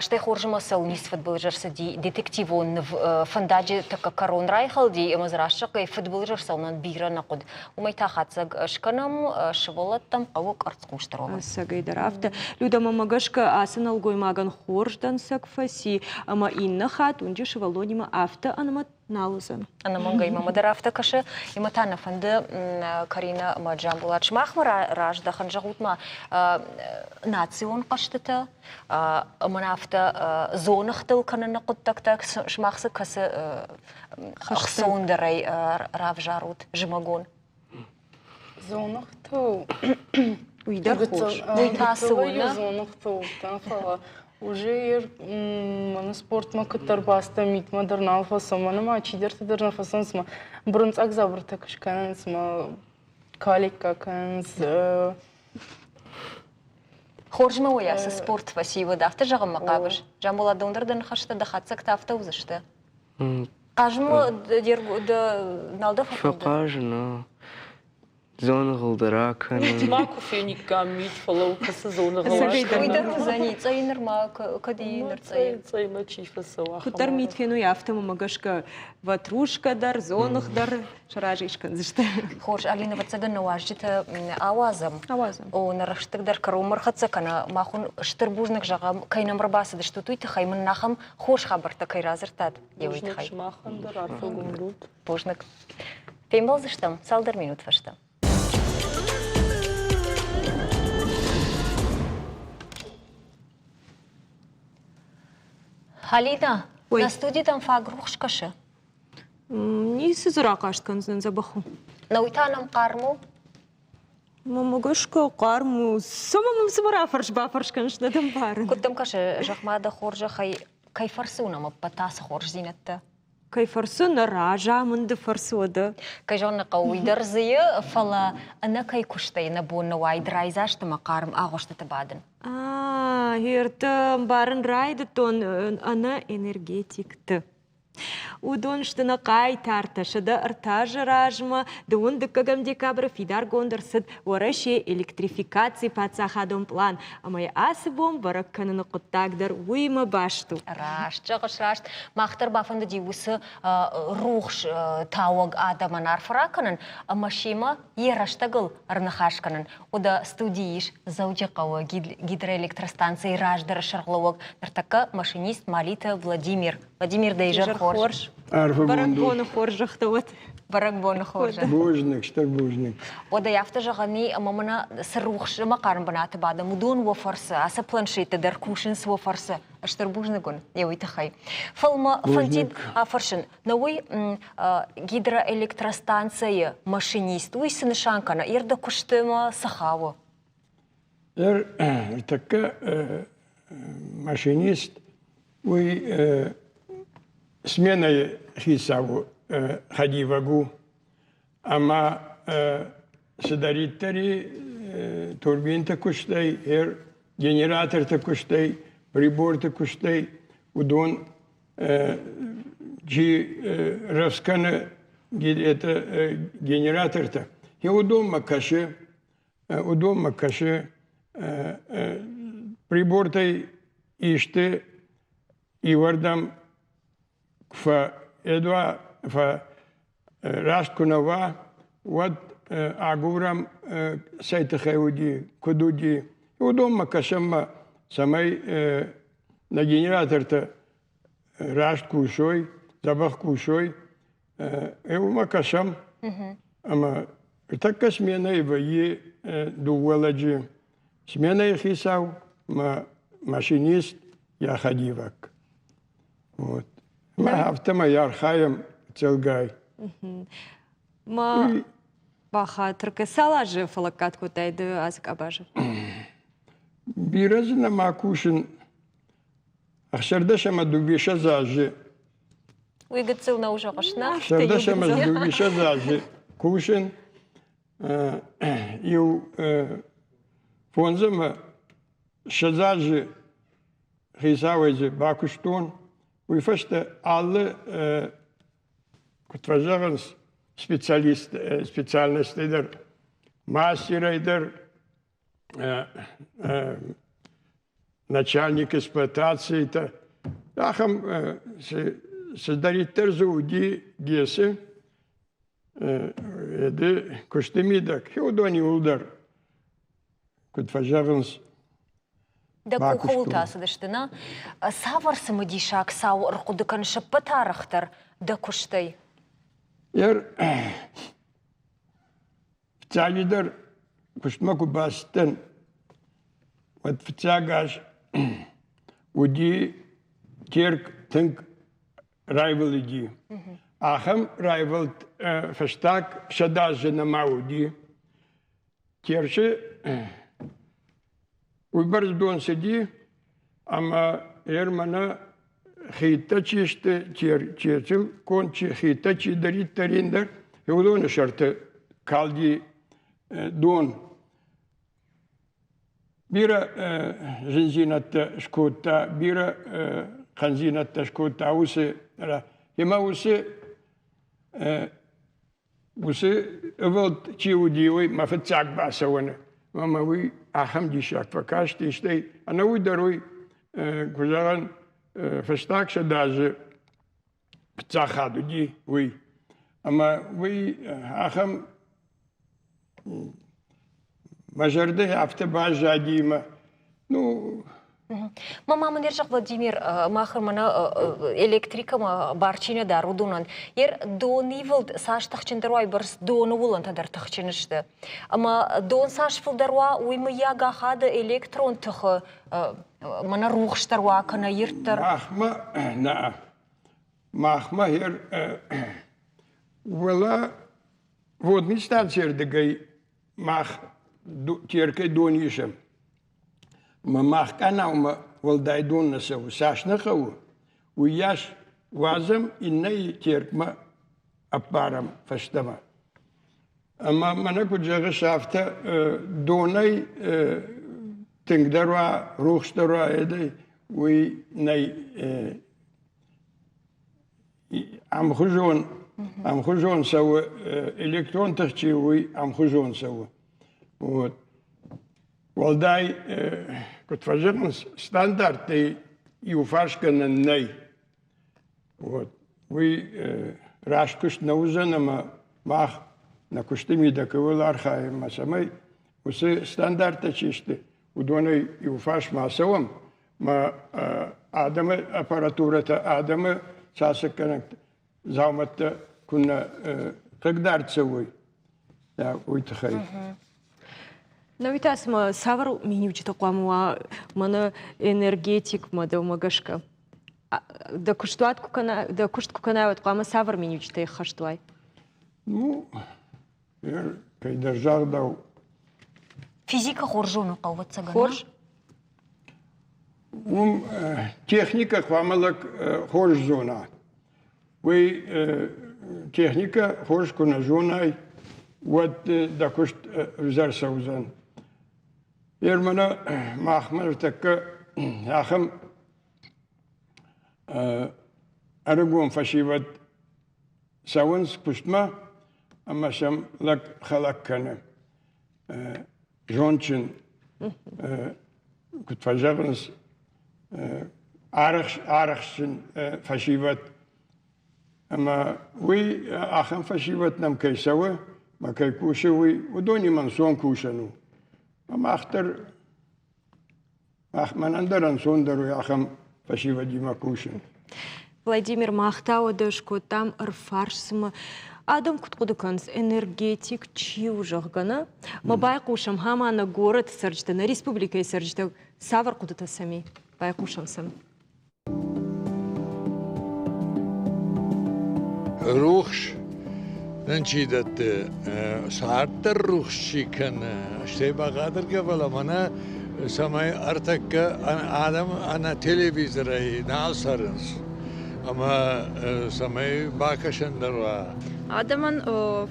Стӕй хорз ӕмӕ цӕуниц фыдбылыз ӕрцыди. Детективон ныв фӕндаджы тӕккӕ кӕрон райхӕлди ӕмӕ дзы раст зӕгъгӕйӕ фыдбылыз ӕрцӕуынӕн бирӕ нӕ хъуыд. Уымӕй та хатдзӕг скӕнӕм, сывӕллӕттӕм хъӕуы къӕрцхъусдӕр уӕвын. Ӕцӕгӕйдӕр афтӕ. Людӕ, мӕмӕ гӕсгӕ ацы нӕлгоймагӕн хорз дӕнцӕг фӕци, ӕмӕ иннӕ хатт уынджы сывӕллонимӕ афтӕ ӕнӕмӕт нал уыдзӕн. Ӕнӕмӕнгӕй мӕмӕ дӕр афтӕ кӕсы. Ӕмӕ та нӕ фӕнды Каринӕ ӕмӕ Джамбулат сымахмӕ раздӕхын. Зӕгъут-ма, национ хъӕзтытӕ ӕмӕ афтӕ дзоныгътыл кӕныны хъуыддӕгтӕ сымах цы кӕцы ӕхцондӕрӕй равзарут зымӕгон? Дзоныгътыл Уый дӕр хорз. Уый та цы у, нӕ? Дзоныгътыл уыдтӕн, фӕлӕ уже мӕнӕ спортмӕ куыддӕр бацыдтӕн, митмӕ дӕр нал фӕцӕуын, мӕнӕ ма чидӕртӕ дӕр нӕ фӕцӕуынц, ма бырынцъаг дзабыртӕ куы скӕнынц, ма каликка кӕнынц. Хорз ма уый ацы спорт фӕсивӕд, афтӕ зӕгъынмӕ хъавыс? Джамбулат, дон дӕр дӕ ныхӕстӕ, дӕ хатдзӕгтӕ афтӕ уыдзысты? Хъазынмӕ нал дӕ фӕфӕнды? Фӕхъазын, дзоныгъыл дӕр акӕнын. Мит ма куы фениккам мит, фӕлӕ кӕцы дзоныгъыл Уый дӕр уыдзӕни, цъӕй нырма кӕд и ныр цъӕй. Цъӕймӕ чи фӕцӕуа. Куыддӕр мит фенуй, афтӕ мӕ гӕсгӕ ватрушка дӕр, дзоныгъ дӕр сӕ разы скӕндзысты. Хорз, Алина, ӕвӕццӕгӕн нӕ уазджытӕ ауадзӕм. Ауадзӕм. О, нӕ рӕстӕг дӕр кӕронмӕ ӕрхӕццӕ кӕна. Мах уын стыр бузныг зӕгъӕм, кӕй нӕм ӕрбацыдыстут, уый тыххӕй мын ахӕм хорз хабӕрттӕ кӕй радзырдтат, йӕ уый тыххӕй. Сымахӕн дӕр арфӕгонд ут. Бузныг. Фембӕлдзыстӕм цалдӕр минут фӕстӕ. Алина, нӕ студитӕм фаг рухс кӕсы? Ницы дзы рахъаст кӕндзынӕн дзӕбӕх у. Науи та нӕм хъарм у? Мӕнмӕ гӕсгӕ хъарм у. Цӕмӕ мӕм цыма рафӕрс-бафӕрс кӕныс, нӕ дӕ мбарын. Куыд дӕм кӕсы, зӕгъ-ма дӕ хорзӕхӕй, кӕй фӕрцы уынӕм ӕппӕт ацы хорздзинӕдтӕ? Кӕй фӕрцы, нӕ разамынды фӕрцы уӕдӕ. Кӕй зӕгъын ӕй хъӕуы, уый дӕр дзы и, фӕлӕ ӕнӕ кӕй куыстӕй нӕ бон нӕ уаид райдзаст ӕмӕ хъарм агъуыстыты бадын. А, ӕртӕ ӕмбарын райдыдтон ӕнӕ энергетикты. Уыдон сты нӕ хъайтартӕ. 103 азы размӕ дыууын дыккӕгӕм декабры фидаргонд ӕрцыд Уӕрӕсейы электрификацийы паддзахадон пълан, ӕмӕ йӕ ацы бон бӕрӕг кӕныны хъуыддаг дӕр уыимӕ баст у. Раст зӕгъыс, раст. Мах дӕр бафӕндыди уыцы рухс тауӕг адӕмӕн арфӕ ракӕнын ӕмӕ семӕ йӕ рӕстӕгыл ӕрныхас кӕнын. Уӕдӕ студийы ис Дзӕуджыхъӕуы гидроэлектростанцӕйы раздӕры сӕргълӕууӕг, ныртӕккӕ машинист Малиты Владимир. Владимир, дӕ изӕр хорз. Хорз. Бӕрӕгбоны хорзӕхтӕ уӕд. Бӕрӕгбоны хорзӕх. Бузныг, стыр бузныг. Уӕдӕ афтӕ зӕгъӕн и, ӕмӕ мӕнӕ цы рухс ӕмӕ хъарм бынаты бадӕм, уыдон уӕ фӕрцы, ацы планшеттӕ дӕр кусынц уӕ фӕрцы. Стыр бузныг уын йӕ уый тыххӕй. Фӕлӕ мӕ фӕндид афӕрсын, нӕ уый гидроэлектростанцӕйы машинист, уый цы нысан кӕны? Йе рдӕ куыстмӕ цы хауы? Ӕртӕккӕ машинист уый сменӕйы хицау хӕдивӕг у ӕмӕ цыдӕриддӕр и турбинты куыстӕй, генераторты куыстӕй, приборты куыстӕй, уыдон чи рӕвдз кӕны генератортӕ, уыдонмӕ кӕсы уыдонмӕ кӕсы прибортӕй исты иуӕрдӕм фӕедуа, раст куы нӕ уа, уӕд агурӕм цӕй тыххӕй уыди, куыд уыди. Уыдонмӕ кӕсӕм, цӕмӕй нӕ генератортӕ раст кусой, дзӕбӕх кусой, уымӕ кӕсӕм. Ӕмӕ ныртӕккӕ сменӕйы вӕййы дыууӕ лӕджы. Сменӕйы хицау мӕ машинист, йӕ хӕдивӕг. Вот. Мӕ афтӕмӕй архайӕм цӕлгай. Ма бахатыр кӕ, цал азы фӕлӕггад кодтай ды ацы къабазы? Бирӕ дзы нӕма кусын. 16 ӕмӕ 22 азы. Уый гыццыл нӕу зӕгъыс, нӕ? 16 ӕмӕ 22 азы кусын. Иу фондз ӕмӕ ссӕдз азы хицауӕй дзы бакуыстон. Уый фӕстӕ алы, куыд фӕзӕгъынц, специалист, специальностӕй дӕр, мастерӕй дӕр, начальник эксплуатацийы ахӕм цыдӕриддӕр дзы уыди ГЭС-ы ды куысты мидӕг, уыдон иуылдӕр, куыд фӕзӕгъынц, Дӕ къухы уылты ацыдысты, нӕ? Цавӕр цымыдисаг цау ӕрхъуыды кӕныс ӕппӕт арӕхдӕр дӕ куыстӕй? Фыццаджыдӕр куыстмӕ куы бацыдтӕн, уӕд фыццаг аз уыди Терк тынг райвылыди. Ахӕм райвылд фӕстаг сӕдӕазы нӕма уыди. Терчы уыйбӕрц дон цыди, ӕмӕ ер мӕнӕ хидтӕ чи сты, Терчыл конд чи хидтӕ чидӕриддӕр ӕндӕр, уыдоны сӕрты калди дон. Бирӕ зындзинӕдтӕ скодта, бирӕ хъӕндзинӕдтӕ скодта уыцы ӕмӕ уыцы Уыцы ӕвӕлд чи уыди, уый мӕ фыццаг бацӕуӕны. Ӕмӕ уый ахӕм диссаг фӕкасти, стӕй ӕнӕуый дӕр уый, куы зӕгъӕн, фӕстаг сӕдӕазы фыццаг уыди уый. Ӕмӕ уый ахӕм мӕ зӕрдӕ афтӕ баззади ӕмӕ ну Мама мын ӕрзӕгъ Владимир, мах мӕнӕ электрикӕмӕ бар чи нӕ дары, уыдонӕн ер донивылд цас тыхджындӕр уа, бӕрц доны уылӕнтӕ дӕр тыхджын сты. Ӕмӕ дон цас фылдӕр уа, уый мыййаг ахады электрон тыхы мӕнӕ рухсдӕр уа кӕнӕ ирддӕр. Махмӕ нӕ махмӕ ер уӕлӕ Водный станцийы мах Теркӕй дон исӕм. Мӕ мах къанаумӕ уӕлдай дон нӕ цӕуы. Цас нӕ хъӕуы, уыйас уадзӕм, иннӕйы Теркмӕ ӕппарӕм фӕстӕмӕ. Ӕмӕ мӕнӕ куыд зӕгъыс, афтӕ донӕй тынгдӕр уа, рухсдӕр уа, уый нӕй ӕмхуызон ӕмхуызон цӕуы электрон тых чи у, уый ӕмхуызон цӕуы. Вот. Уӕлдай, куыд фӕзӕгъынц, стандарттӕй иуфарсгӕнӕн нӕй. Вот. Уый раст куыст нӕ уыдзӕн ӕмӕ мах нӕ куысты мидӕг ууыл архайӕм, цӕмӕй уыцы стандарттӕ чи сты, уыдонӕй иуфарс ма цӕуӕм, ма адӕмы аппаратурӕтӕ, адӕмы цалцӕггӕнӕг дзаумӕттӕ куыннӕ хъыгдард цӕуой, уый тыххӕй. Науи та цымӕ цавӕр миниуджытӕ хъуамӕ уа мӕнӕ энергетикмӕ дӕумӕ гӕсгӕ? Дӕ куыстуат куы кӕна, дӕ куыст куы кӕнай, уӕд хъуамӕ цавӕр миниуджытӕй ӕххӕст уай? Ну, кӕйдӕр загъдау. Физикӕ хорз зонын хъӕуы, ӕвӕццӕгӕн. Хорз. Уым техникӕ хъуамӕ лӕг хорз зона. Уый техникӕ хорз куы нӕ зонай, уӕд дӕ куыст ӕвзӕр цӕудзӕн. Ермӕнӕ махмӕ ныртӕккӕ ахӕм ӕрыгон фӕсивӕд цӕуынц куыстмӕ ӕмӕ сӕм лӕг хӕлӕг кӕны. Зондджын, куыд фӕзӕгъынц, арӕхстджын фӕсивӕд. Ӕмӕ уый ахӕм фӕсивӕд нӕм кӕй цӕуы ӕмӕ кӕй кусы, уый уыдонимӕ ӕнцон кусӕн у. Ӕмӕ мах дӕр Мӕнӕн дӕр ӕнцондӕр у ахӕм фӕсивӕдимӕ кусын. Владимир, мах та уӕдӕ скодтам ӕрфарст, цымӕ адӕм куыд хъуыды кӕнынц, энергетик чи у, зӕгъгӕ, нӕ? Ма байхъусӕм, ма нӕ горӕты цӕрджытӕ, нӕ республикӕйы цӕрджытӕ цавӕр хъуыдытӕ сӕм и? Байхъусӕм сӕм. Рухс нын чи дӕтты, цард дӕр рухс чи кӕны, стӕй бӕгъатыргӕ, фӕлӕ мӕнӕ цӕмӕй ӕртӕккӕ адӕм ӕнӕ телевизорӕй нал цӕрынц ӕмӕ цӕмӕй бакӕсӕн дӕр уа. Адӕмӕн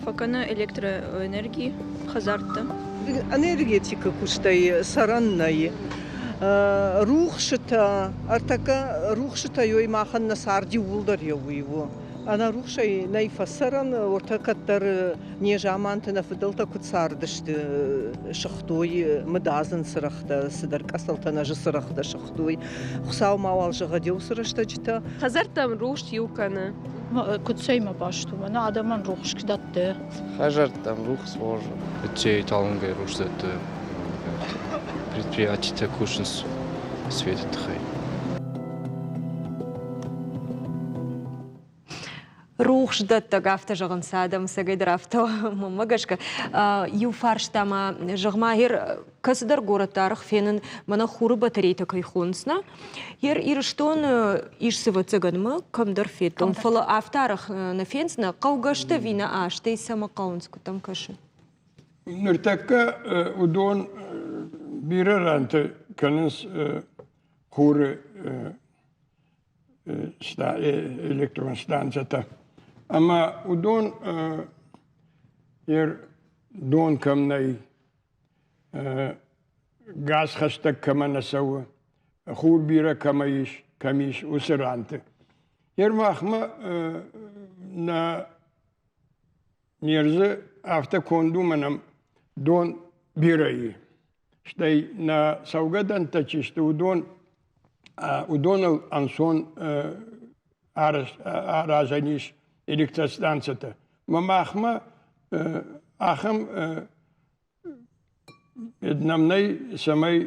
фӕкӕны электроэнерги хӕдзӕртты. Энергетикы куыстӕй цӕрӕн нӕй. Рухсытӕ, ӕртӕккӕ рухсытӕ ёй махӕн нӕ цард иууылдӕр еуи у. Ӕнӕ рухсӕй нӕй фӕцӕрӕн, уӕртӕ кӕддӕр незаманты нӕ фыдӕлтӕ куыд цардысты, сыгътой мыдадзын цырӕгътӕ, цыдӕр къӕцӕлтӕ нӕзы цырӕгътӕ сыгътой. Хуыцау мауал зӕгъӕд еуцы рӕстӕджытӕ. Хӕдзӕрттӕм рухс иу кӕны. Куыд цӕимӕ баст у, мӕнӕ адӕмӕн рухс дӕтты. Хӕдзӕрттӕм рухс хорз у. Ӕддейы талынгӕй рухс дӕтты. Предприятитӕ кусынц светы тыххӕй. Рухсдӕттӕг, афтӕ зӕгъынц адӕм, цӕгӕйдӕр афтӕ мӕнмӕ гӕсгӕ. Иу фарста ма, зӕгъ-ма, гьер кӕцыдӕр горӕтты арӕх фенын, мӕнӕ хуры батарейтӕ кӕй хонынц, нӕ? Гьер Ирыстоны ис ӕвӕццӕгӕн мӕ кӕмдӕр федтон, фӕлӕ афтӕ арӕх нӕ фендзынӕ, хъӕугӕ сты ӕви нӕ, стӕй цӕмӕ хъӕуынц, куыд дӕм кӕсы? Ныртӕккӕ уыдон бирӕ рӕнты кӕнынц хуры электрон станцӕтӕ. Ӕмӕ уыдон дон кӕм нӕй, газ хӕстӕг кӕмӕ нӕ цӕуы, хур бирӕ кӕмӕ ис, кӕм ис, уыцы ранты. Ер махмӕ нӕ не рдзы афтӕ конд у, мӕнӕ дон бирӕ и. Стӕй нӕ цӕугӕдӕнттӕ чи сты, уыдон, уыдоныл ӕнцон аразӕн ис электростанцӕтӕ. Мӕ махмӕ ахӕм нӕм нӕй, цӕмӕй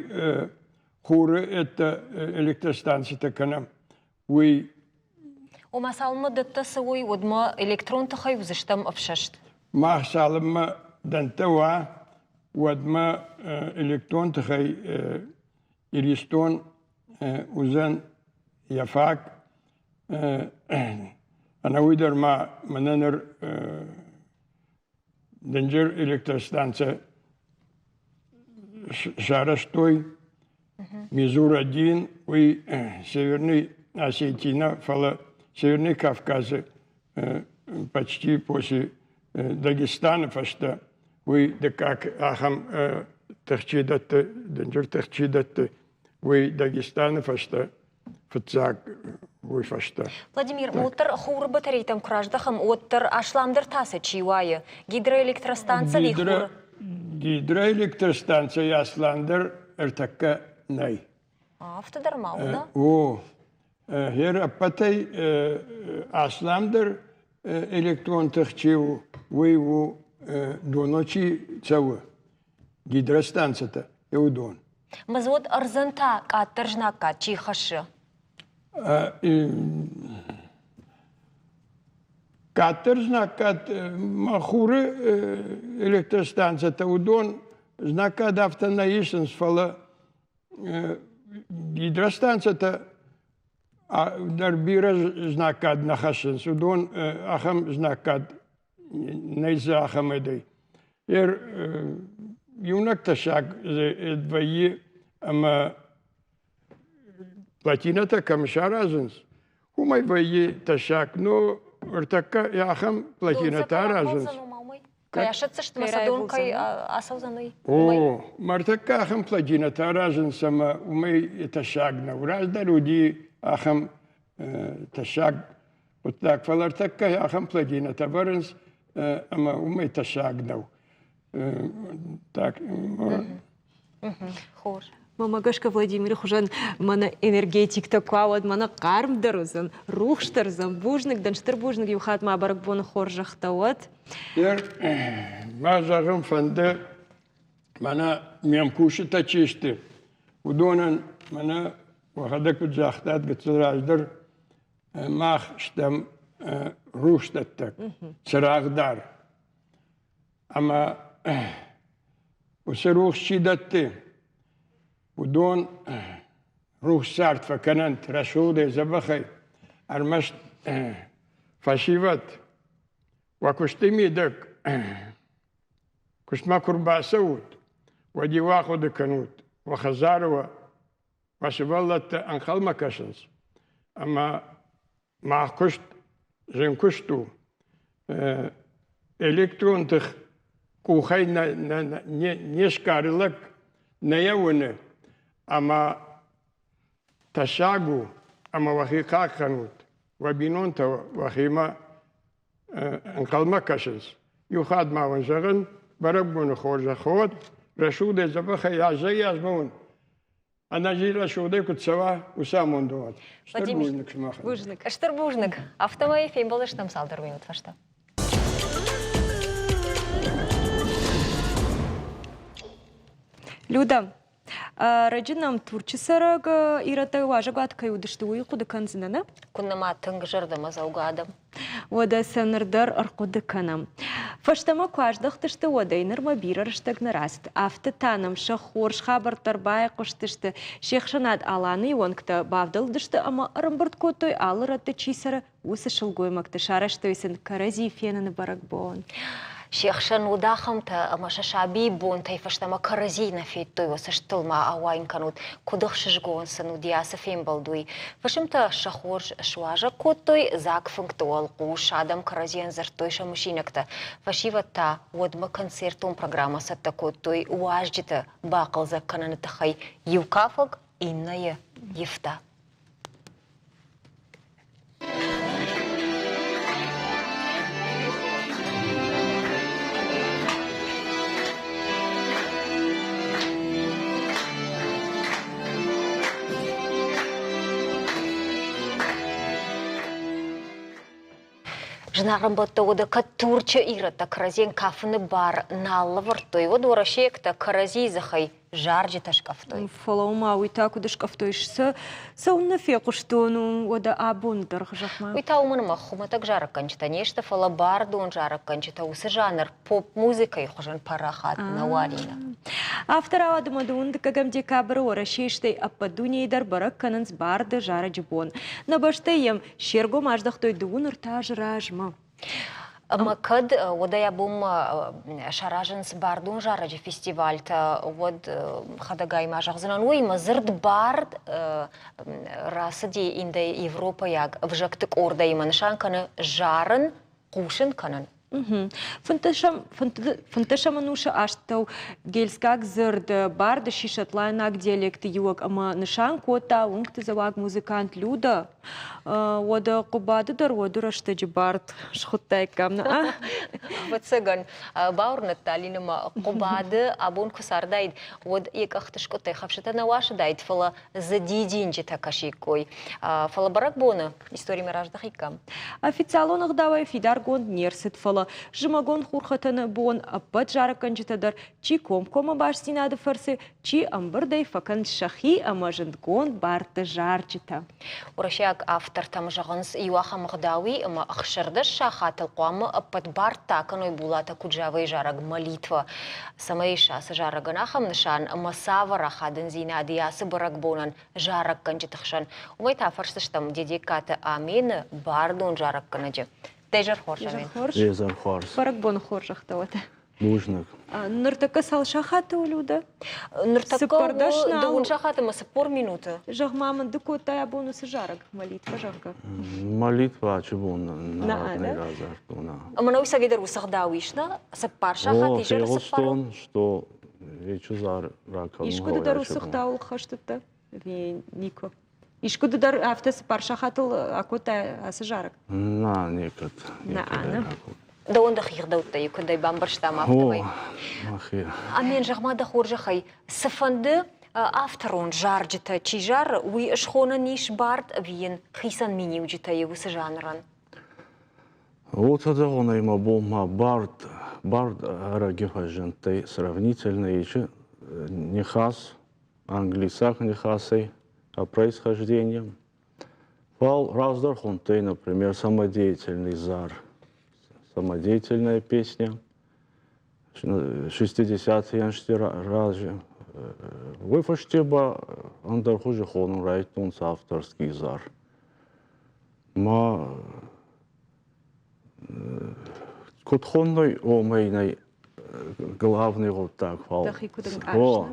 хуры электростанцитӕ кӕнӕм, уый. Ома цалынмӕ дӕттӕ цӕуой, уӕдмӕ электрон тыхӕй уыдзыстӕм ӕфсӕст. Мах цалынмӕ дӕнттӕ уа, уӕдмӕ электрон тыхӕй Иристон уыдзӕн йӕ фаг. Ӕнӕуый дӕр ма мӕнӕ ныр дынджыр электростанцӕ сарӕзтой. Мизур-1, уый Северный Осетина, фӕлӕ Северный Кавказы почти после Дагестаны фӕстӕ уый дыккаг ахӕм тых чи дӕтты, дынджыр тых чи дӕтты, уый Дагестаны фӕстӕ фыццаг уый фӕстӕ. Владимир, уӕддӕр хуры батарейтӕм куы раздӕхӕм, уӕддӕр асламдӕр та сӕ чи уайы? Гидроэлектростанцӕ ли хур? Гидроэлектростанцӕйы асламдӕр ӕртӕккӕ нӕй. Афтӕ дӕр ма у, нӕ? О, гьер ӕппӕтӕй асламдӕр электрон тых чи у, уый у доно чи цӕуы, гидростанцӕтӕ, уыдон. Мызод ӕрдзӕн та къаддӕр знаггад чи хӕссы? Кӕддӕр знаггад ма хуры электростанцӕтӕ, уыдон знаггад афтӕ нӕ исынц, фӕлӕ гидростанцӕтӕ дӕр бирӕ знаггад нӕ хӕссынц. Уыдон ахӕм знаггад нӕй дзы ахӕмӕй. Иунӕг тӕссаг вӕййы ӕмӕ плотинӕтӕ кӕм саразынц, уымӕй вӕййы тӕссаг. Но ӕртӕккӕ ахӕм плотинӕтӕ аразынц. Кӕй асӕтдзысты ӕмӕ сӕ дон кӕй ацӕудзӕн, уый? О, ӕртӕккӕ ахӕм плотинӕтӕ аразынц ӕмӕ уымӕй тӕссаг нӕу. Раздӕр уыди ахӕм тӕссаг хъуыддаг, фӕлӕ ӕртӕккӕ ахӕм плотинӕтӕ ӕвӕрынц ӕмӕ уымӕй тӕссаг нӕу. Так, Хорз. Мӕнмӕ гӕсгӕ Владимиры хуызӕн мӕнӕ энергетиктӕ куы уа, уӕд мӕнӕ хъармдӕр уыдзӕн, рухсдӕр уыдзӕн. Бузныг дӕн, стыр бузныг иу хатт ма бӕрӕгбоны хорзӕхтӕ уӕд. Мӕ зӕгъын фӕнды, мӕнӕ ме мкусджытӕ чи сты, уыдонӕн мӕнӕ уӕхӕдӕг куыд загътат гыццыл раздӕр, мах стӕм рухсдӕттӕг, цырагъдар. Ӕмӕ уыцы рухс чи дӕтты, уыдон рухс цард фӕкӕнӕнт рӕсугъдӕй, дзӕбӕхӕй. Ӕрмӕст фӕсивӕд уӕ куысты мидӕг куыстмӕ куы рбацӕут, уӕд-иу ахъуыды кӕнут, уӕ хӕдзары уӕ уӕ сывӕллӕттӕ ӕнхъӕлмӕ кӕсынц. Ӕмӕ мах куыст зын куыст у. Электрон тых къухӕй не сгары лӕг, нӕ йӕ уыны. Ӕмӕ тӕссаг у, ӕмӕ уӕхи хъахъхъӕнут, уӕ бинонтӕ уӕхимӕ ӕнхъӕлмӕ кӕсынц. Иу хатт ма уын зӕгъын, бӕрӕгбоны хорзӕх уӕд, рӕсугъдӕй дзӕбӕхӕй азӕй-азмӕ уын ӕнӕзи рӕсугъдӕй куыд цӕуа, уыцы амонд уӕд. Стыр бузныг сымахӕн. Бузныг. Стыр бузныг. Афтӕмӕй фембӕлдыстӕм цалдӕр минут фӕстӕ. Люда, Раджы нӕм Турчы цӕрӕг ирӕттӕ уазӕгуат кӕй уыдысты, уый хъуыды кӕндзынӕ, нӕ? Куыннӕ ма тынг зӕрдӕмӕдзӕугӕ адӕм. Уӕдӕ сӕ ныр дӕр ӕрхъуыды кӕнӕм. Фӕстӕмӕ куы аздӕхтысты, уӕдӕй нырмӕ бирӕ рӕстӕг нӕ рацыд. Афтӕ та нӕм сӕ хорз хабӕрттӕ ӕрбайхъуыстысты. Се хсӕнад Аланы уӕнгтӕ бавдӕлдысты ӕмӕ ӕрӕмбырд кодтой алы рӕтты чи цӕры, уыцы сылгоймӕгты сарӕзтой сын кӕрӕдзи феныны бӕрӕгбон. Се хсӕн уыд ахӕмтӕ, ӕмӕ сӕ сабийы бонтӕй фӕстӕмӕ кӕрӕдзийы нӕ федтой, уӕ цӕстытыл ма ауайын кӕнут, куыд ӕхсызгон сын уыди ацы фембӕлд, уый. Фысымтӕ сӕ хорз суазӕг кодтой, дзаг фынгты уӕлхъус адӕм кӕрӕдзийӕн дзырдтой сӕ мысинӕгтӕ. Фӕсивӕд та уӕдмӕ концертон программӕ цӕттӕ кодтой уазджыты бахъӕлдзӕг кӕныны тыххӕй иу кафӕг иннӕйы ивта. Зынаргъ ӕмбӕлттӕ, уӕдӕ кӕд Турчы ирӕттӕ кӕрӕдзийӕн кафыны бар нал лӕвӕрдтой, уӕд уӕрӕсейӕгтӕ кӕрӕдзийы дзыхӕй зарджытӕ скъӕфтой. Фӕлӕуу-ма, уый та куыд скъӕфтой? Цӕуылнӕ фехъуыстон, уӕдӕ абоны дӕргъ зӕхмӕ? Уый та уымӕн ӕмӕ хуымӕтӕг зарӕггӕнджытӕ не сты, фӕлӕ бардон зарӕггӕнджытӕ уыцы жанр поп-музыкӕйы хуызӕн парахат нӕ уарина. Афтӕ рауад ӕмӕ дыууын дыккӕгӕм декабры Уӕрӕсейы стӕй ӕппӕт дунейы дӕр бӕрӕг кӕнынц барды зарӕджы бон. Нӕ бӕстӕйы йӕм се ргом аздӕхтой дыууын ӕртӕ азы размӕ. Ӕмӕ кӕд уӕдӕй абонмӕ саразынц бардон зарӕджы фестивальтӕ, уӕд хӕдӕгай ма зӕгъдзынӕн уый, ӕмӕ дзырд бард рацыди индоевропӕйаг ӕвзӕгты къордӕй ӕмӕ нысан кӕны зарын, хъусын кӕнын. Фынддӕсӕм ӕнусы астӕу гельскаг дзырд бард сси шотлайнаг диалекты иуӕг ӕмӕ нысан кодта уынгтыдзӕуӕг музыкант Люда. Уӕдӕ Хъуыбады дӕр уӕды рӕстӕджы бард схуыдтаиккам, нӕ? Ӕвӕццӕгӕн, бауырныдта Алинӕмӕ, Хъуыбады абон куы цардаид, уӕд йӕ къӕхты скъуыдтӕй хӕфсытӕ нӕ уасыдаид, фӕлӕ дзы дидинджытӕ кӕсиккой. Фӕлӕ бӕрӕгбоны историмӕ раздӕхиккам. Официалон ӕгъдауӕй фидаргонд не рцыд, фӕлӕ зымӕгон хурхӕтӕны бон ӕппӕт зарӕггӕнджытӕ дӕр чи комкоммӕ бастдзинады фӕрцы, чи ӕмбырдӕй фӕкӕнынц сӕхи ӕмӕ зындгонд бардты зарджытӕ. Уӕрӕсейаг Уӕрӕсейаг автортӕм зӕгъынц, иу ахӕм ӕгъдау и, ӕмӕ 16 сахатыл хъуамӕ ӕппӕт бардтӕ акӕной Булат Окуджавайы зарӕг «Молитва». Цӕмӕй ис ацы зарӕгӕн ахӕм нысан ӕмӕ цавӕр ахадындзинад и ацы бӕрӕгбонӕн зарӕггӕнджыты хсӕн, уымӕй та фӕрсдзыстӕм Дедегкаты Амены бардон зарӕггӕнӕджы. Дӕ изӕр хорз, Амен. Изӕр хорз. Бӕрӕгбоны хорзӕх дӕ уӕд. Бузныг. Ныртӕккӕ цал сахаты у, Людӕ? Ныртӕккӕ у дыууын сахаты ӕмӕ 40 минуты. Зӕгъ-ма мын, ды кодтай абон уыцы зарӕг, молитва, зӕгъгӕ? Молитва ачы бон нӕ разардтон. Ӕмӕ нӕ уый дӕр уыцы ӕгъдау ис, нӕ? Цыппар сахат изӕры Фегъуыстон, что вечу зар ракӕнын Искуыды дӕр уыцы ӕгъдауыл хӕст уыдтӕ? Ӕви никуы? Искуы ды дӕр афтӕ цыппар сахатыл акодтай ацы зарӕг? На, некӕд. Нӕ, нӕ. Дӕуӕн дӕхи ӕгъдӕуттӕй куыдӕй бамбӕрстам, афтӕмӕй. Мӕхи. Амен, зӕгъ-ма дӕ хорзӕхӕй, цыфӕнды авторон зарджытӕ чи зары, уый схонӕн ис бард ӕви йын хицӕн миниуджытӕ и уыцы жанрӕн? Уотӕ зӕгъун ӕй мӕ бон ма бард, бард ӕрӕги фӕззиндтӕй сравнительно ечи нихас англисаг нихасӕй о происхождении. Фал раздӕр хундтӕй, например, самодеятельный зар, самодеятельная песня. 60-е ӕнзти рази. Уой фӕсте ба ӕндӕр хузи хонун райдтонцӕ авторский зар. Ма куд хонной, уомӕй нӕй главный гъуддаг, фал О,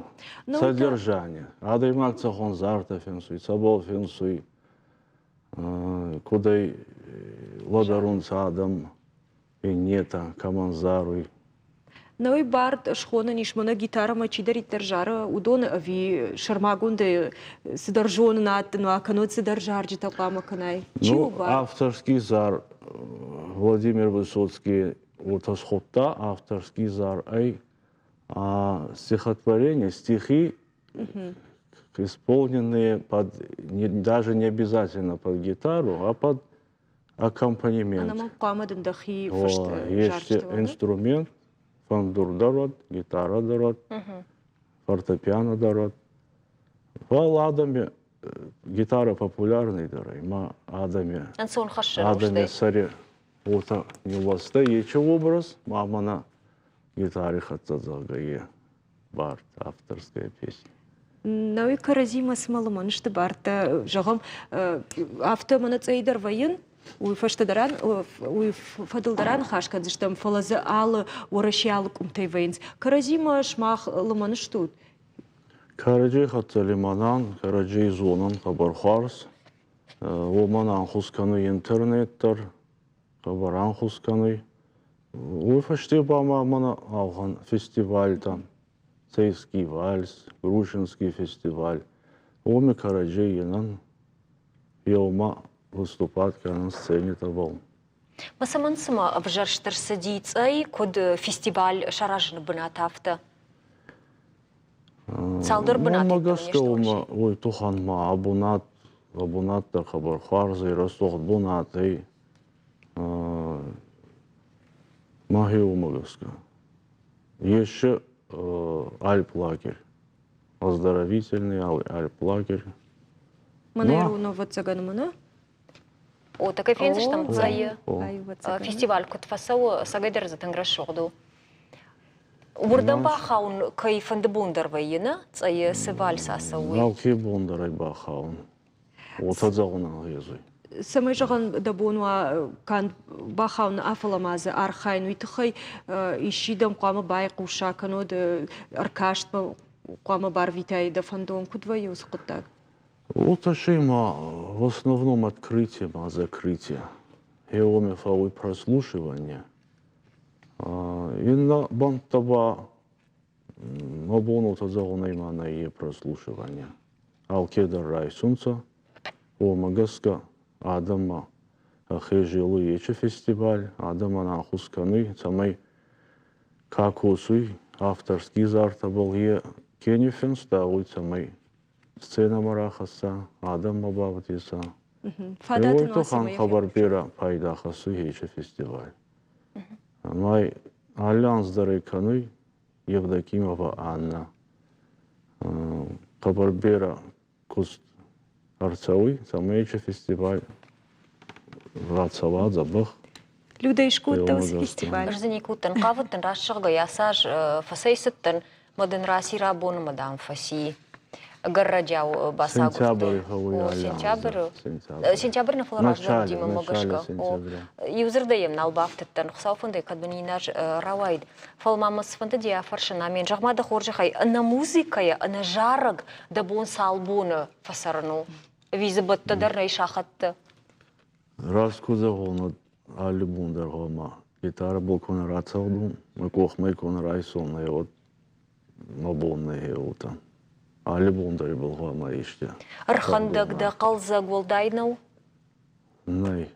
содержание. Адӕймаг цӕхуӕн зартӕ финсуй, цӕбӕл финсуй, куд ӕй лӕдӕрунцӕ адӕм, иннетӕ, кӕмӕн заруй. Науи бард схонӕн ис, мӕнӕ гитарӕмӕ чидӕриддӕр зары, уыдоны ӕви сӕрмагондӕй цыдӕр зонынад дын уа, кӕнӕ цыдӕр зарджытӕ хъуамӕ кӕнай? Чи Ну, у бард? авторский зар Владимир Высоцкий уотӕ схуыдта авторский зар ӕй стихотворение, стихи, исполненные под, не, даже не обязательно под гитару, а под аккомпанемент. Ӕнӕмӕнг хъуамӕ дын дӕхи фыст Есть инструмент, фӕндур дӕр уӕд, гитара дӕр уӕд, фортепиано дӕр уӕд. Фал адӕми гитара популярный дӕр ӕй, ма адӕми Ӕнцон хӕссӕн адӕми сӕри уотӕ нилластӕй ечи образ, ма мӕнӕ гитари хӕццӕ зӕгъгӕ е бард авторская песня. Науи кӕрӕдзимӕ цыма лымӕн сты бардтӕ, зӕгъӕм, афтӕ мӕнӕ цъӕй дӕр вӕййын, уый фӕстӕ дӕр уый фӕдыл дӕр аныхас кӕндзыстӕм, фӕлӕ дзы алы Уӕрӕсе алы къуымтӕй вӕййынц. Кӕрӕдзимӕ сымах лымӕн стут? Кӕрӕдзей хӕццӕ лимӕнӕн, кӕрӕдзей зонӕн хъӕбӕр хуарз. Уомӕн ӕнхус кӕнуй интернет дӕр, хъӕбӕр ӕнхус кӕнуй. Уой фӕсте ба ма мӕнӕ алгъан фестивальтӕ, Цейский вальс, Грушинский фестиваль. Уоми кӕрӕдзей енӕн еумӕ выступать кӕнӕн сценитӕбӕл. Ма цӕмӕн цыма ӕвзӕрст ӕрцыди цъӕй, куыд фестиваль саразыны бынат афтӕ? Цалдӕр бынаты Мӕнмӕ гӕсгӕ уымӕ уой туххӕн ма абонат абонат дӕр хъӕбӕр хуарз ӕй, рӕсугъд бунат ӕй. Мӕхе уымӕ гӕсгӕ. Ес альплагерь, оздоровительный альплагерь. Мӕнӕ ирон ӕвӕццӕгӕн мӕнӕ. О, такой фендзыстӕм цъӕйы фестиваль куыд фӕцӕуы, цӕгӕйдӕр дзы тынг рӕсугъд у. Уырдӕм бахауын кӕй фӕнды бон дӕр вӕййы, нӕ? Цъӕйы цы вальс ацӕуы? Алке бон дӕр ӕй бахауын. Уотӕ зӕгъун ӕнгъезуй. Цӕмӕй зӕгъӕн дӕ бон уа канд бахауын нӕ, фӕлӕ ма дзы архайын, уый тыххӕй исчи дӕм хъуамӕ байхъуса, кӕннод ӕркастмӕ хъуамӕ барвитай дӕ фӕндон. Куыд вӕййы уыцы хъуыддаг? Вот ма в основном открытие, ма закрытие. Гъе фӕууй прослушивание. Иннӕ бӕнттӕ ба мӕ бон уотӕ зӕгъун ӕй ма нӕййе прослушивание. Алкедӕр райсунцӕ, уомӕ гӕсгӕ адӕммӕ ӕхе зелуй ечи фестиваль, адӕмӕн ӕнхус кӕнуй, цӕмӕй ка косуй авторский зартӕбӕл е ке ниффинста, уой цӕмӕй сценӕмӕ рахӕсса, адӕммӕ бавдеса. Фадат Уой туххӕн хъӕбӕр берӕ пайда хӕссуй ечи фестиваль. Ӕма алли анз дӕр ӕй кӕнуй Евдокимова Анна. Хъӕбӕр берӕ куст. ӕрцӕуй, цӕмӕй ечи фестиваль рацӕуа дзӕбӕх. Людӕ скодта уыцы фестиваль? Ӕз дзы никуы уыдтӕн. Хъавыдтӕн, раст зӕгъгӕйӕ, ацы аз фӕцӕйцыдтӕн, мӕ дын раци рабоны мӕ дам фӕци. Ӕгӕр рӕджиау бацагуырдтон. Сентябры фӕуй Сентябры. Сентябры нӕ фӕлӕ раздӕр уыди мӕнмӕ гӕсгӕ. Иу дзырдӕй йӕм нал бафтыдтӕн. Хуыцау фӕндӕй, кӕд мын иннӕ аз рауаид. Фӕлӕ ма мӕ цыфӕнды афӕрсын, амен, зӕгъ-ма дӕ хорзӕхӕй, ӕнӕ музыкӕйӕ, ӕнӕ зарӕг дӕ бон цал боны фӕцӕрын у? Ӕви дзы бӕттӕ дӕр нӕй сахӕтты? Раст ку зӕгъон, уӕд алли бон дӕр гъома гитарӕбӕл ку нӕ рацӕгъдун, мӕ къохмӕ ку нӕ райсон, уӕд мӕ бон нӕ уотӕ. Алли бон дӕр ибӕл гъуамӕ исте. Ӕрхӕндӕг дӕ хъӕлдзӕг уӕлдай нӕу? Нӕй.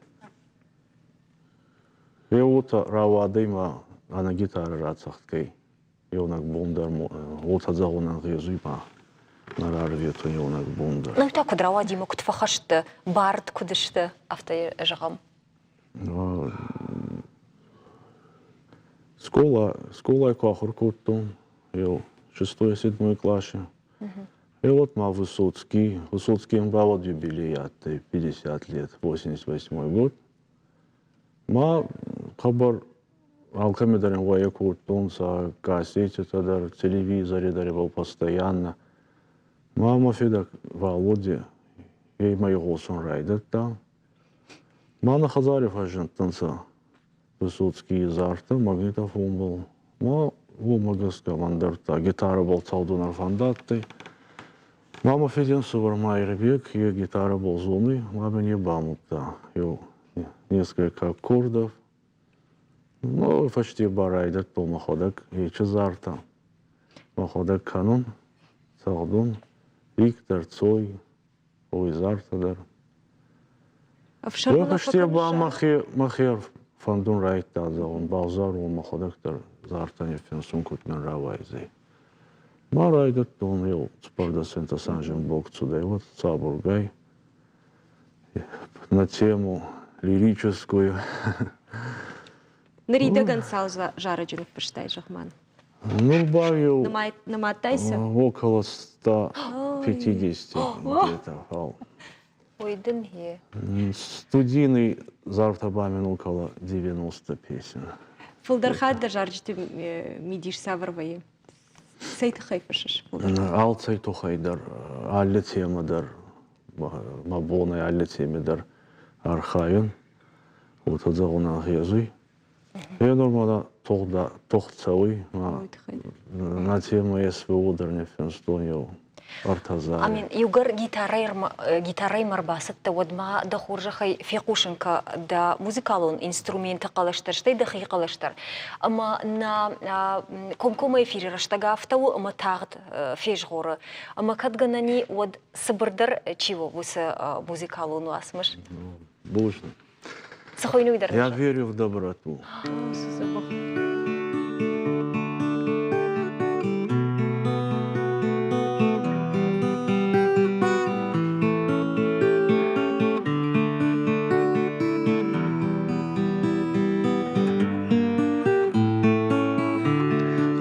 Е уотӕ рауадӕй ма ӕнӕ гитарӕ рацӕгъдгӕй. Еунӕг бон дӕр уотӕ зӕгъун ӕнгъезуй ма нӕ рарветун еунӕг бон дӕр. Ну та куыд рауади ма куыд фӕхӕсты, бард куыд сты, афтӕ зӕгъӕм? Скъола, скъолай ку ахур кодтон, еу шестой-седьмой классе. И вот ма Высоцкий, Высоцкийӕн ба уӕд юбилей адтӕй 50 лет, 88 год. Ма хъӕбӕр алкӕмӕ дӕр ин уӕйӕ кодтонцӕ кассетитӕ дӕр, телевизори дӕр ибӕл постоянно. Ма мӕ фидӕ Валоди имӕ игъосун райдӕдта. Ма нӕ хӕдзари фӕззиндтӕнцӕ Высоцкийи зартӕ магнитофонбӕл. Ма уомӕ гӕсгӕ мӕн дӕр та гитарӕбӕл цалдун ӕрфӕндадтӕй. Ма мӕ фиди ӕнсувӕр Майрбег е гитарӕбӕл зонуй, ма мин е бамудта еу несколько аккордов. Ну, фӕсте ба райдӕдтон мӕхуӕдӕг ечи зартӕ. Мӕхуӕдӕг кӕнун, цӕгъдун. Виктор Цой, уой зартӕ дӕр. Ӕфсӕрмы Фӕсте ба мӕхе, мӕхе фӕндун райдта зӕгъун, бавзарун мӕхуӕдӕг дӕр зартӕ ниффинсун куд мин рауайдзӕй. Ма райдӕдтон еу цуппӕрдӕсентӕ санжен бок цудӕй, уӕд сабургай на тему лирическую. Ныридӕгӕн цал зарӕджы ныффыстай, зӕгъ-ма? Ну, бавил Нымадтай сӕ? Около 150 где-то. Ой, дын е. Студийный зартӕ ба около 90 песен. Фылдӕр хатт дӕ зарджыты мидис цавӕр вӕййы? Цӕй тыххӕй фыссыс? Алцӕй туххӕй дӕр, алы темӕ дӕр, мӕ бонӕй алы темӕ дӕр архайун. Уотӕ зӕгъун ӕнгъезуй. Е нормально тох цӕуй. На тему СВО дӕр не финстон еу ӕртӕ зали. Амин, иугӕр гитарӕимӕ ӕрбацыдтӕ, уӕд ма дӕ хорзӕхӕй фехъусын кӕ дӕ музыкалон инструменты хъӕлӕс дӕр, стӕй дӕхи хъӕлӕс дӕр. Ӕмӕ нӕ комкоммӕ эфиры рӕстӕг афтӕ у, ӕмӕ тагъд фезгъоры. Ӕмӕ кӕд гӕнӕн и, уӕд цыбырдӕр чи у уыцы музыкалон уацмыс? Бузныг. Цы хуыйны уый дӕр? Я верю в доброту.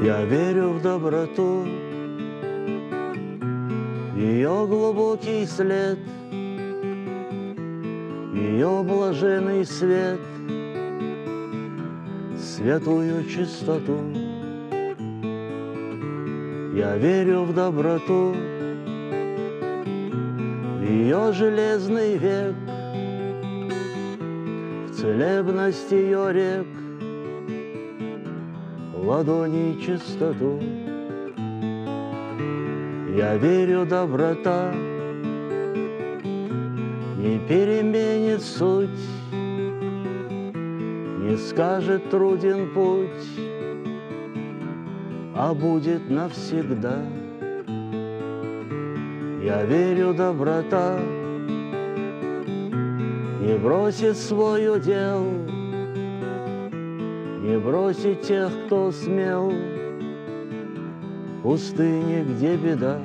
Я верю в доброту, ее глубокий след — Ее блаженный свет, святую чистоту. Я верю в доброту, в ее железный век, в целебность ее рек, ладони чистоту. Я верю, доброта не переменит суть, Не скажет труден путь, а будет навсегда. Я верю, доброта не бросит свой удел, Не бросит тех, кто смел в пустыне, где беда.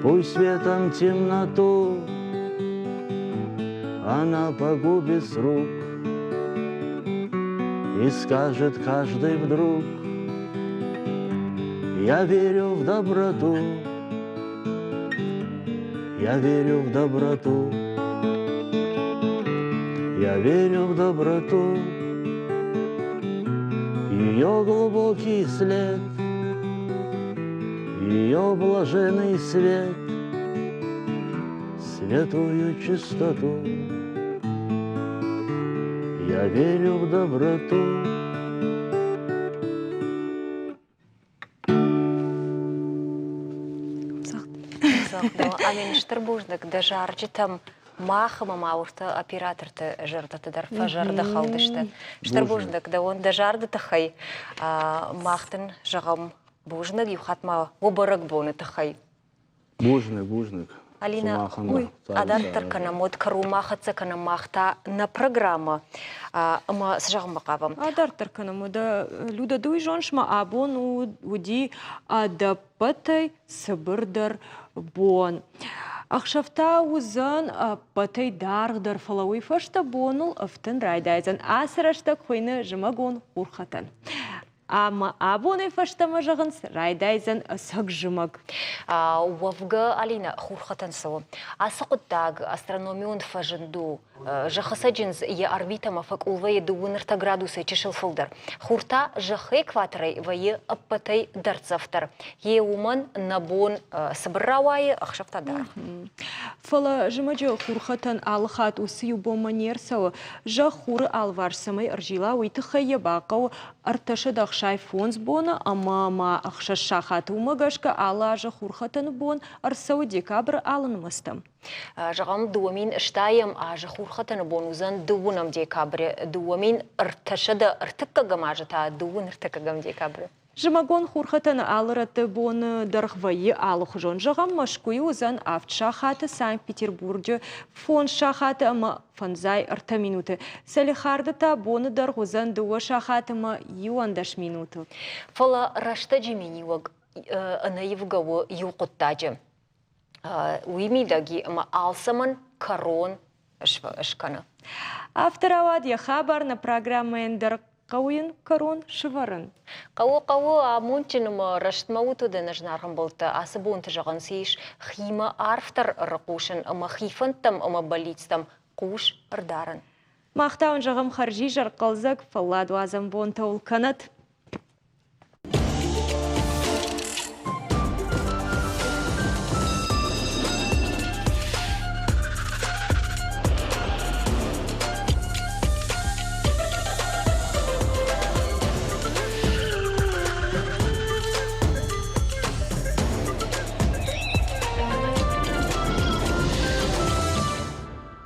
Пусть светом темноту она погубит с рук И скажет каждый вдруг, я верю в доброту. Я верю в доброту, я верю в доброту, ее глубокий след, ее блаженный свет, святую чистоту. Я верю в доброту. Амин стыр бузныг дӕ зарджытӕм мах ӕмӕ ма уырты операторты зӕрдӕты дӕр фӕзӕрдӕхӕлдысты. Стыр бузныг дӕуӕн дӕ зарды тыххӕй. Мах дын зӕгъӕм бузныг иу хатт ма уӕ бӕрӕгбоны тыххӕй. Бузныг, бузныг. Алина, адарддӕр кӕнӕм, уӕд кӕронмӕ хӕццӕ кӕнӕм мах та нӕ программӕ ӕмӕ цы зӕгъынмӕ хъавӕм? Адарддӕр кӕнӕм. Уӕдӕ, Люда, ды уый зоныс, мӕ абон уыди ӕдӕппӕтӕй цыбырдӕр бон. Ӕхсӕв та уыдзӕн ӕппӕтӕй даргъдӕр, фӕлӕ уый фӕстӕ боныл ӕфтын райдайдзӕн. Ацы рӕстӕг хуыйны зымӕгон хурхӕтӕн. Ӕмӕ абонӕй фӕстӕмӕ зӕгъынц, райдайдзӕн ӕцӕг зымӕг. Уӕвгӕ, Алинӕ, хурхӕтӕн цӕуы. Ацы хъуыддаг астрономион фӕзынд у. Зӕххы цӕджындз йӕ орбитӕмӕ фӕкъул вӕййы дыууын ӕртӕ градусӕй чысыл фылдӕр. Хур та зӕххы экваторӕй вӕййы ӕппӕтӕй дӕрддзӕфдӕр. Йе уымӕн нӕ бон цыбыр рауайы, ӕхсӕв та даргъ. Фӕлӕ зымӕджы хурхӕтӕн алы хатт уыцы иу бонмӕ не рцӕуы. Зӕхх хуры алыварс цӕмӕй ӕрзила, уый тыххӕй йӕ бахъӕуы 365 боны ӕмӕ ма ӕхсӕз сахаты. Уымӕ гӕсгӕ алы азы хурхӕтӕны бон ӕрцӕуы декабры алы нымӕцтӕм. Зӕгъӕм, 2080 азы хурхӕтӕны бон уыдзӕн дыууынӕм декабры, 2330 азы та дыууын ӕртыккӕгӕм декабры. Зымӕгон хурхӕтӕны алы рӕтты боны дӕргъ вӕййы алыхуызон. Зӕгъӕм, Мӕскуыйы уыдзӕн авд сахаты, Санкт-Петербурджы фондз сахаты ӕмӕ фӕндзай ӕртӕ минуты. Салехарды та боны дӕргъ уыдзӕн дыууӕ сахаты ӕмӕ иуӕндӕс минуты. Фӕлӕ рӕстӕджы миниуӕг ӕнӕивгӕ у иу хъуыддаджы. Уый мидӕг и ӕмӕ алцӕмӕн кӕрон скӕны. Афтӕ рауад йӕ хабар нӕ программӕйӕн дӕр хъӕуы йын кӕрон сывӕрын. Хъӕуы, хъӕуы амондджын ӕмӕ рӕстмӕ ут уыдӕн зынаргъ ӕмбӕлттӕ. Ацы бонты зӕгъынц ис химӕ арфдӕр ӕрыхъусын ӕмӕ хи фӕндтӕм ӕмӕ бӕллицтӕм хъус ӕрдарын. Мах та уын зӕгъӕм хӕрзизӕр, хъӕлдзӕг, фӕлладуадзӕн бонтӕ уыл кӕнӕт.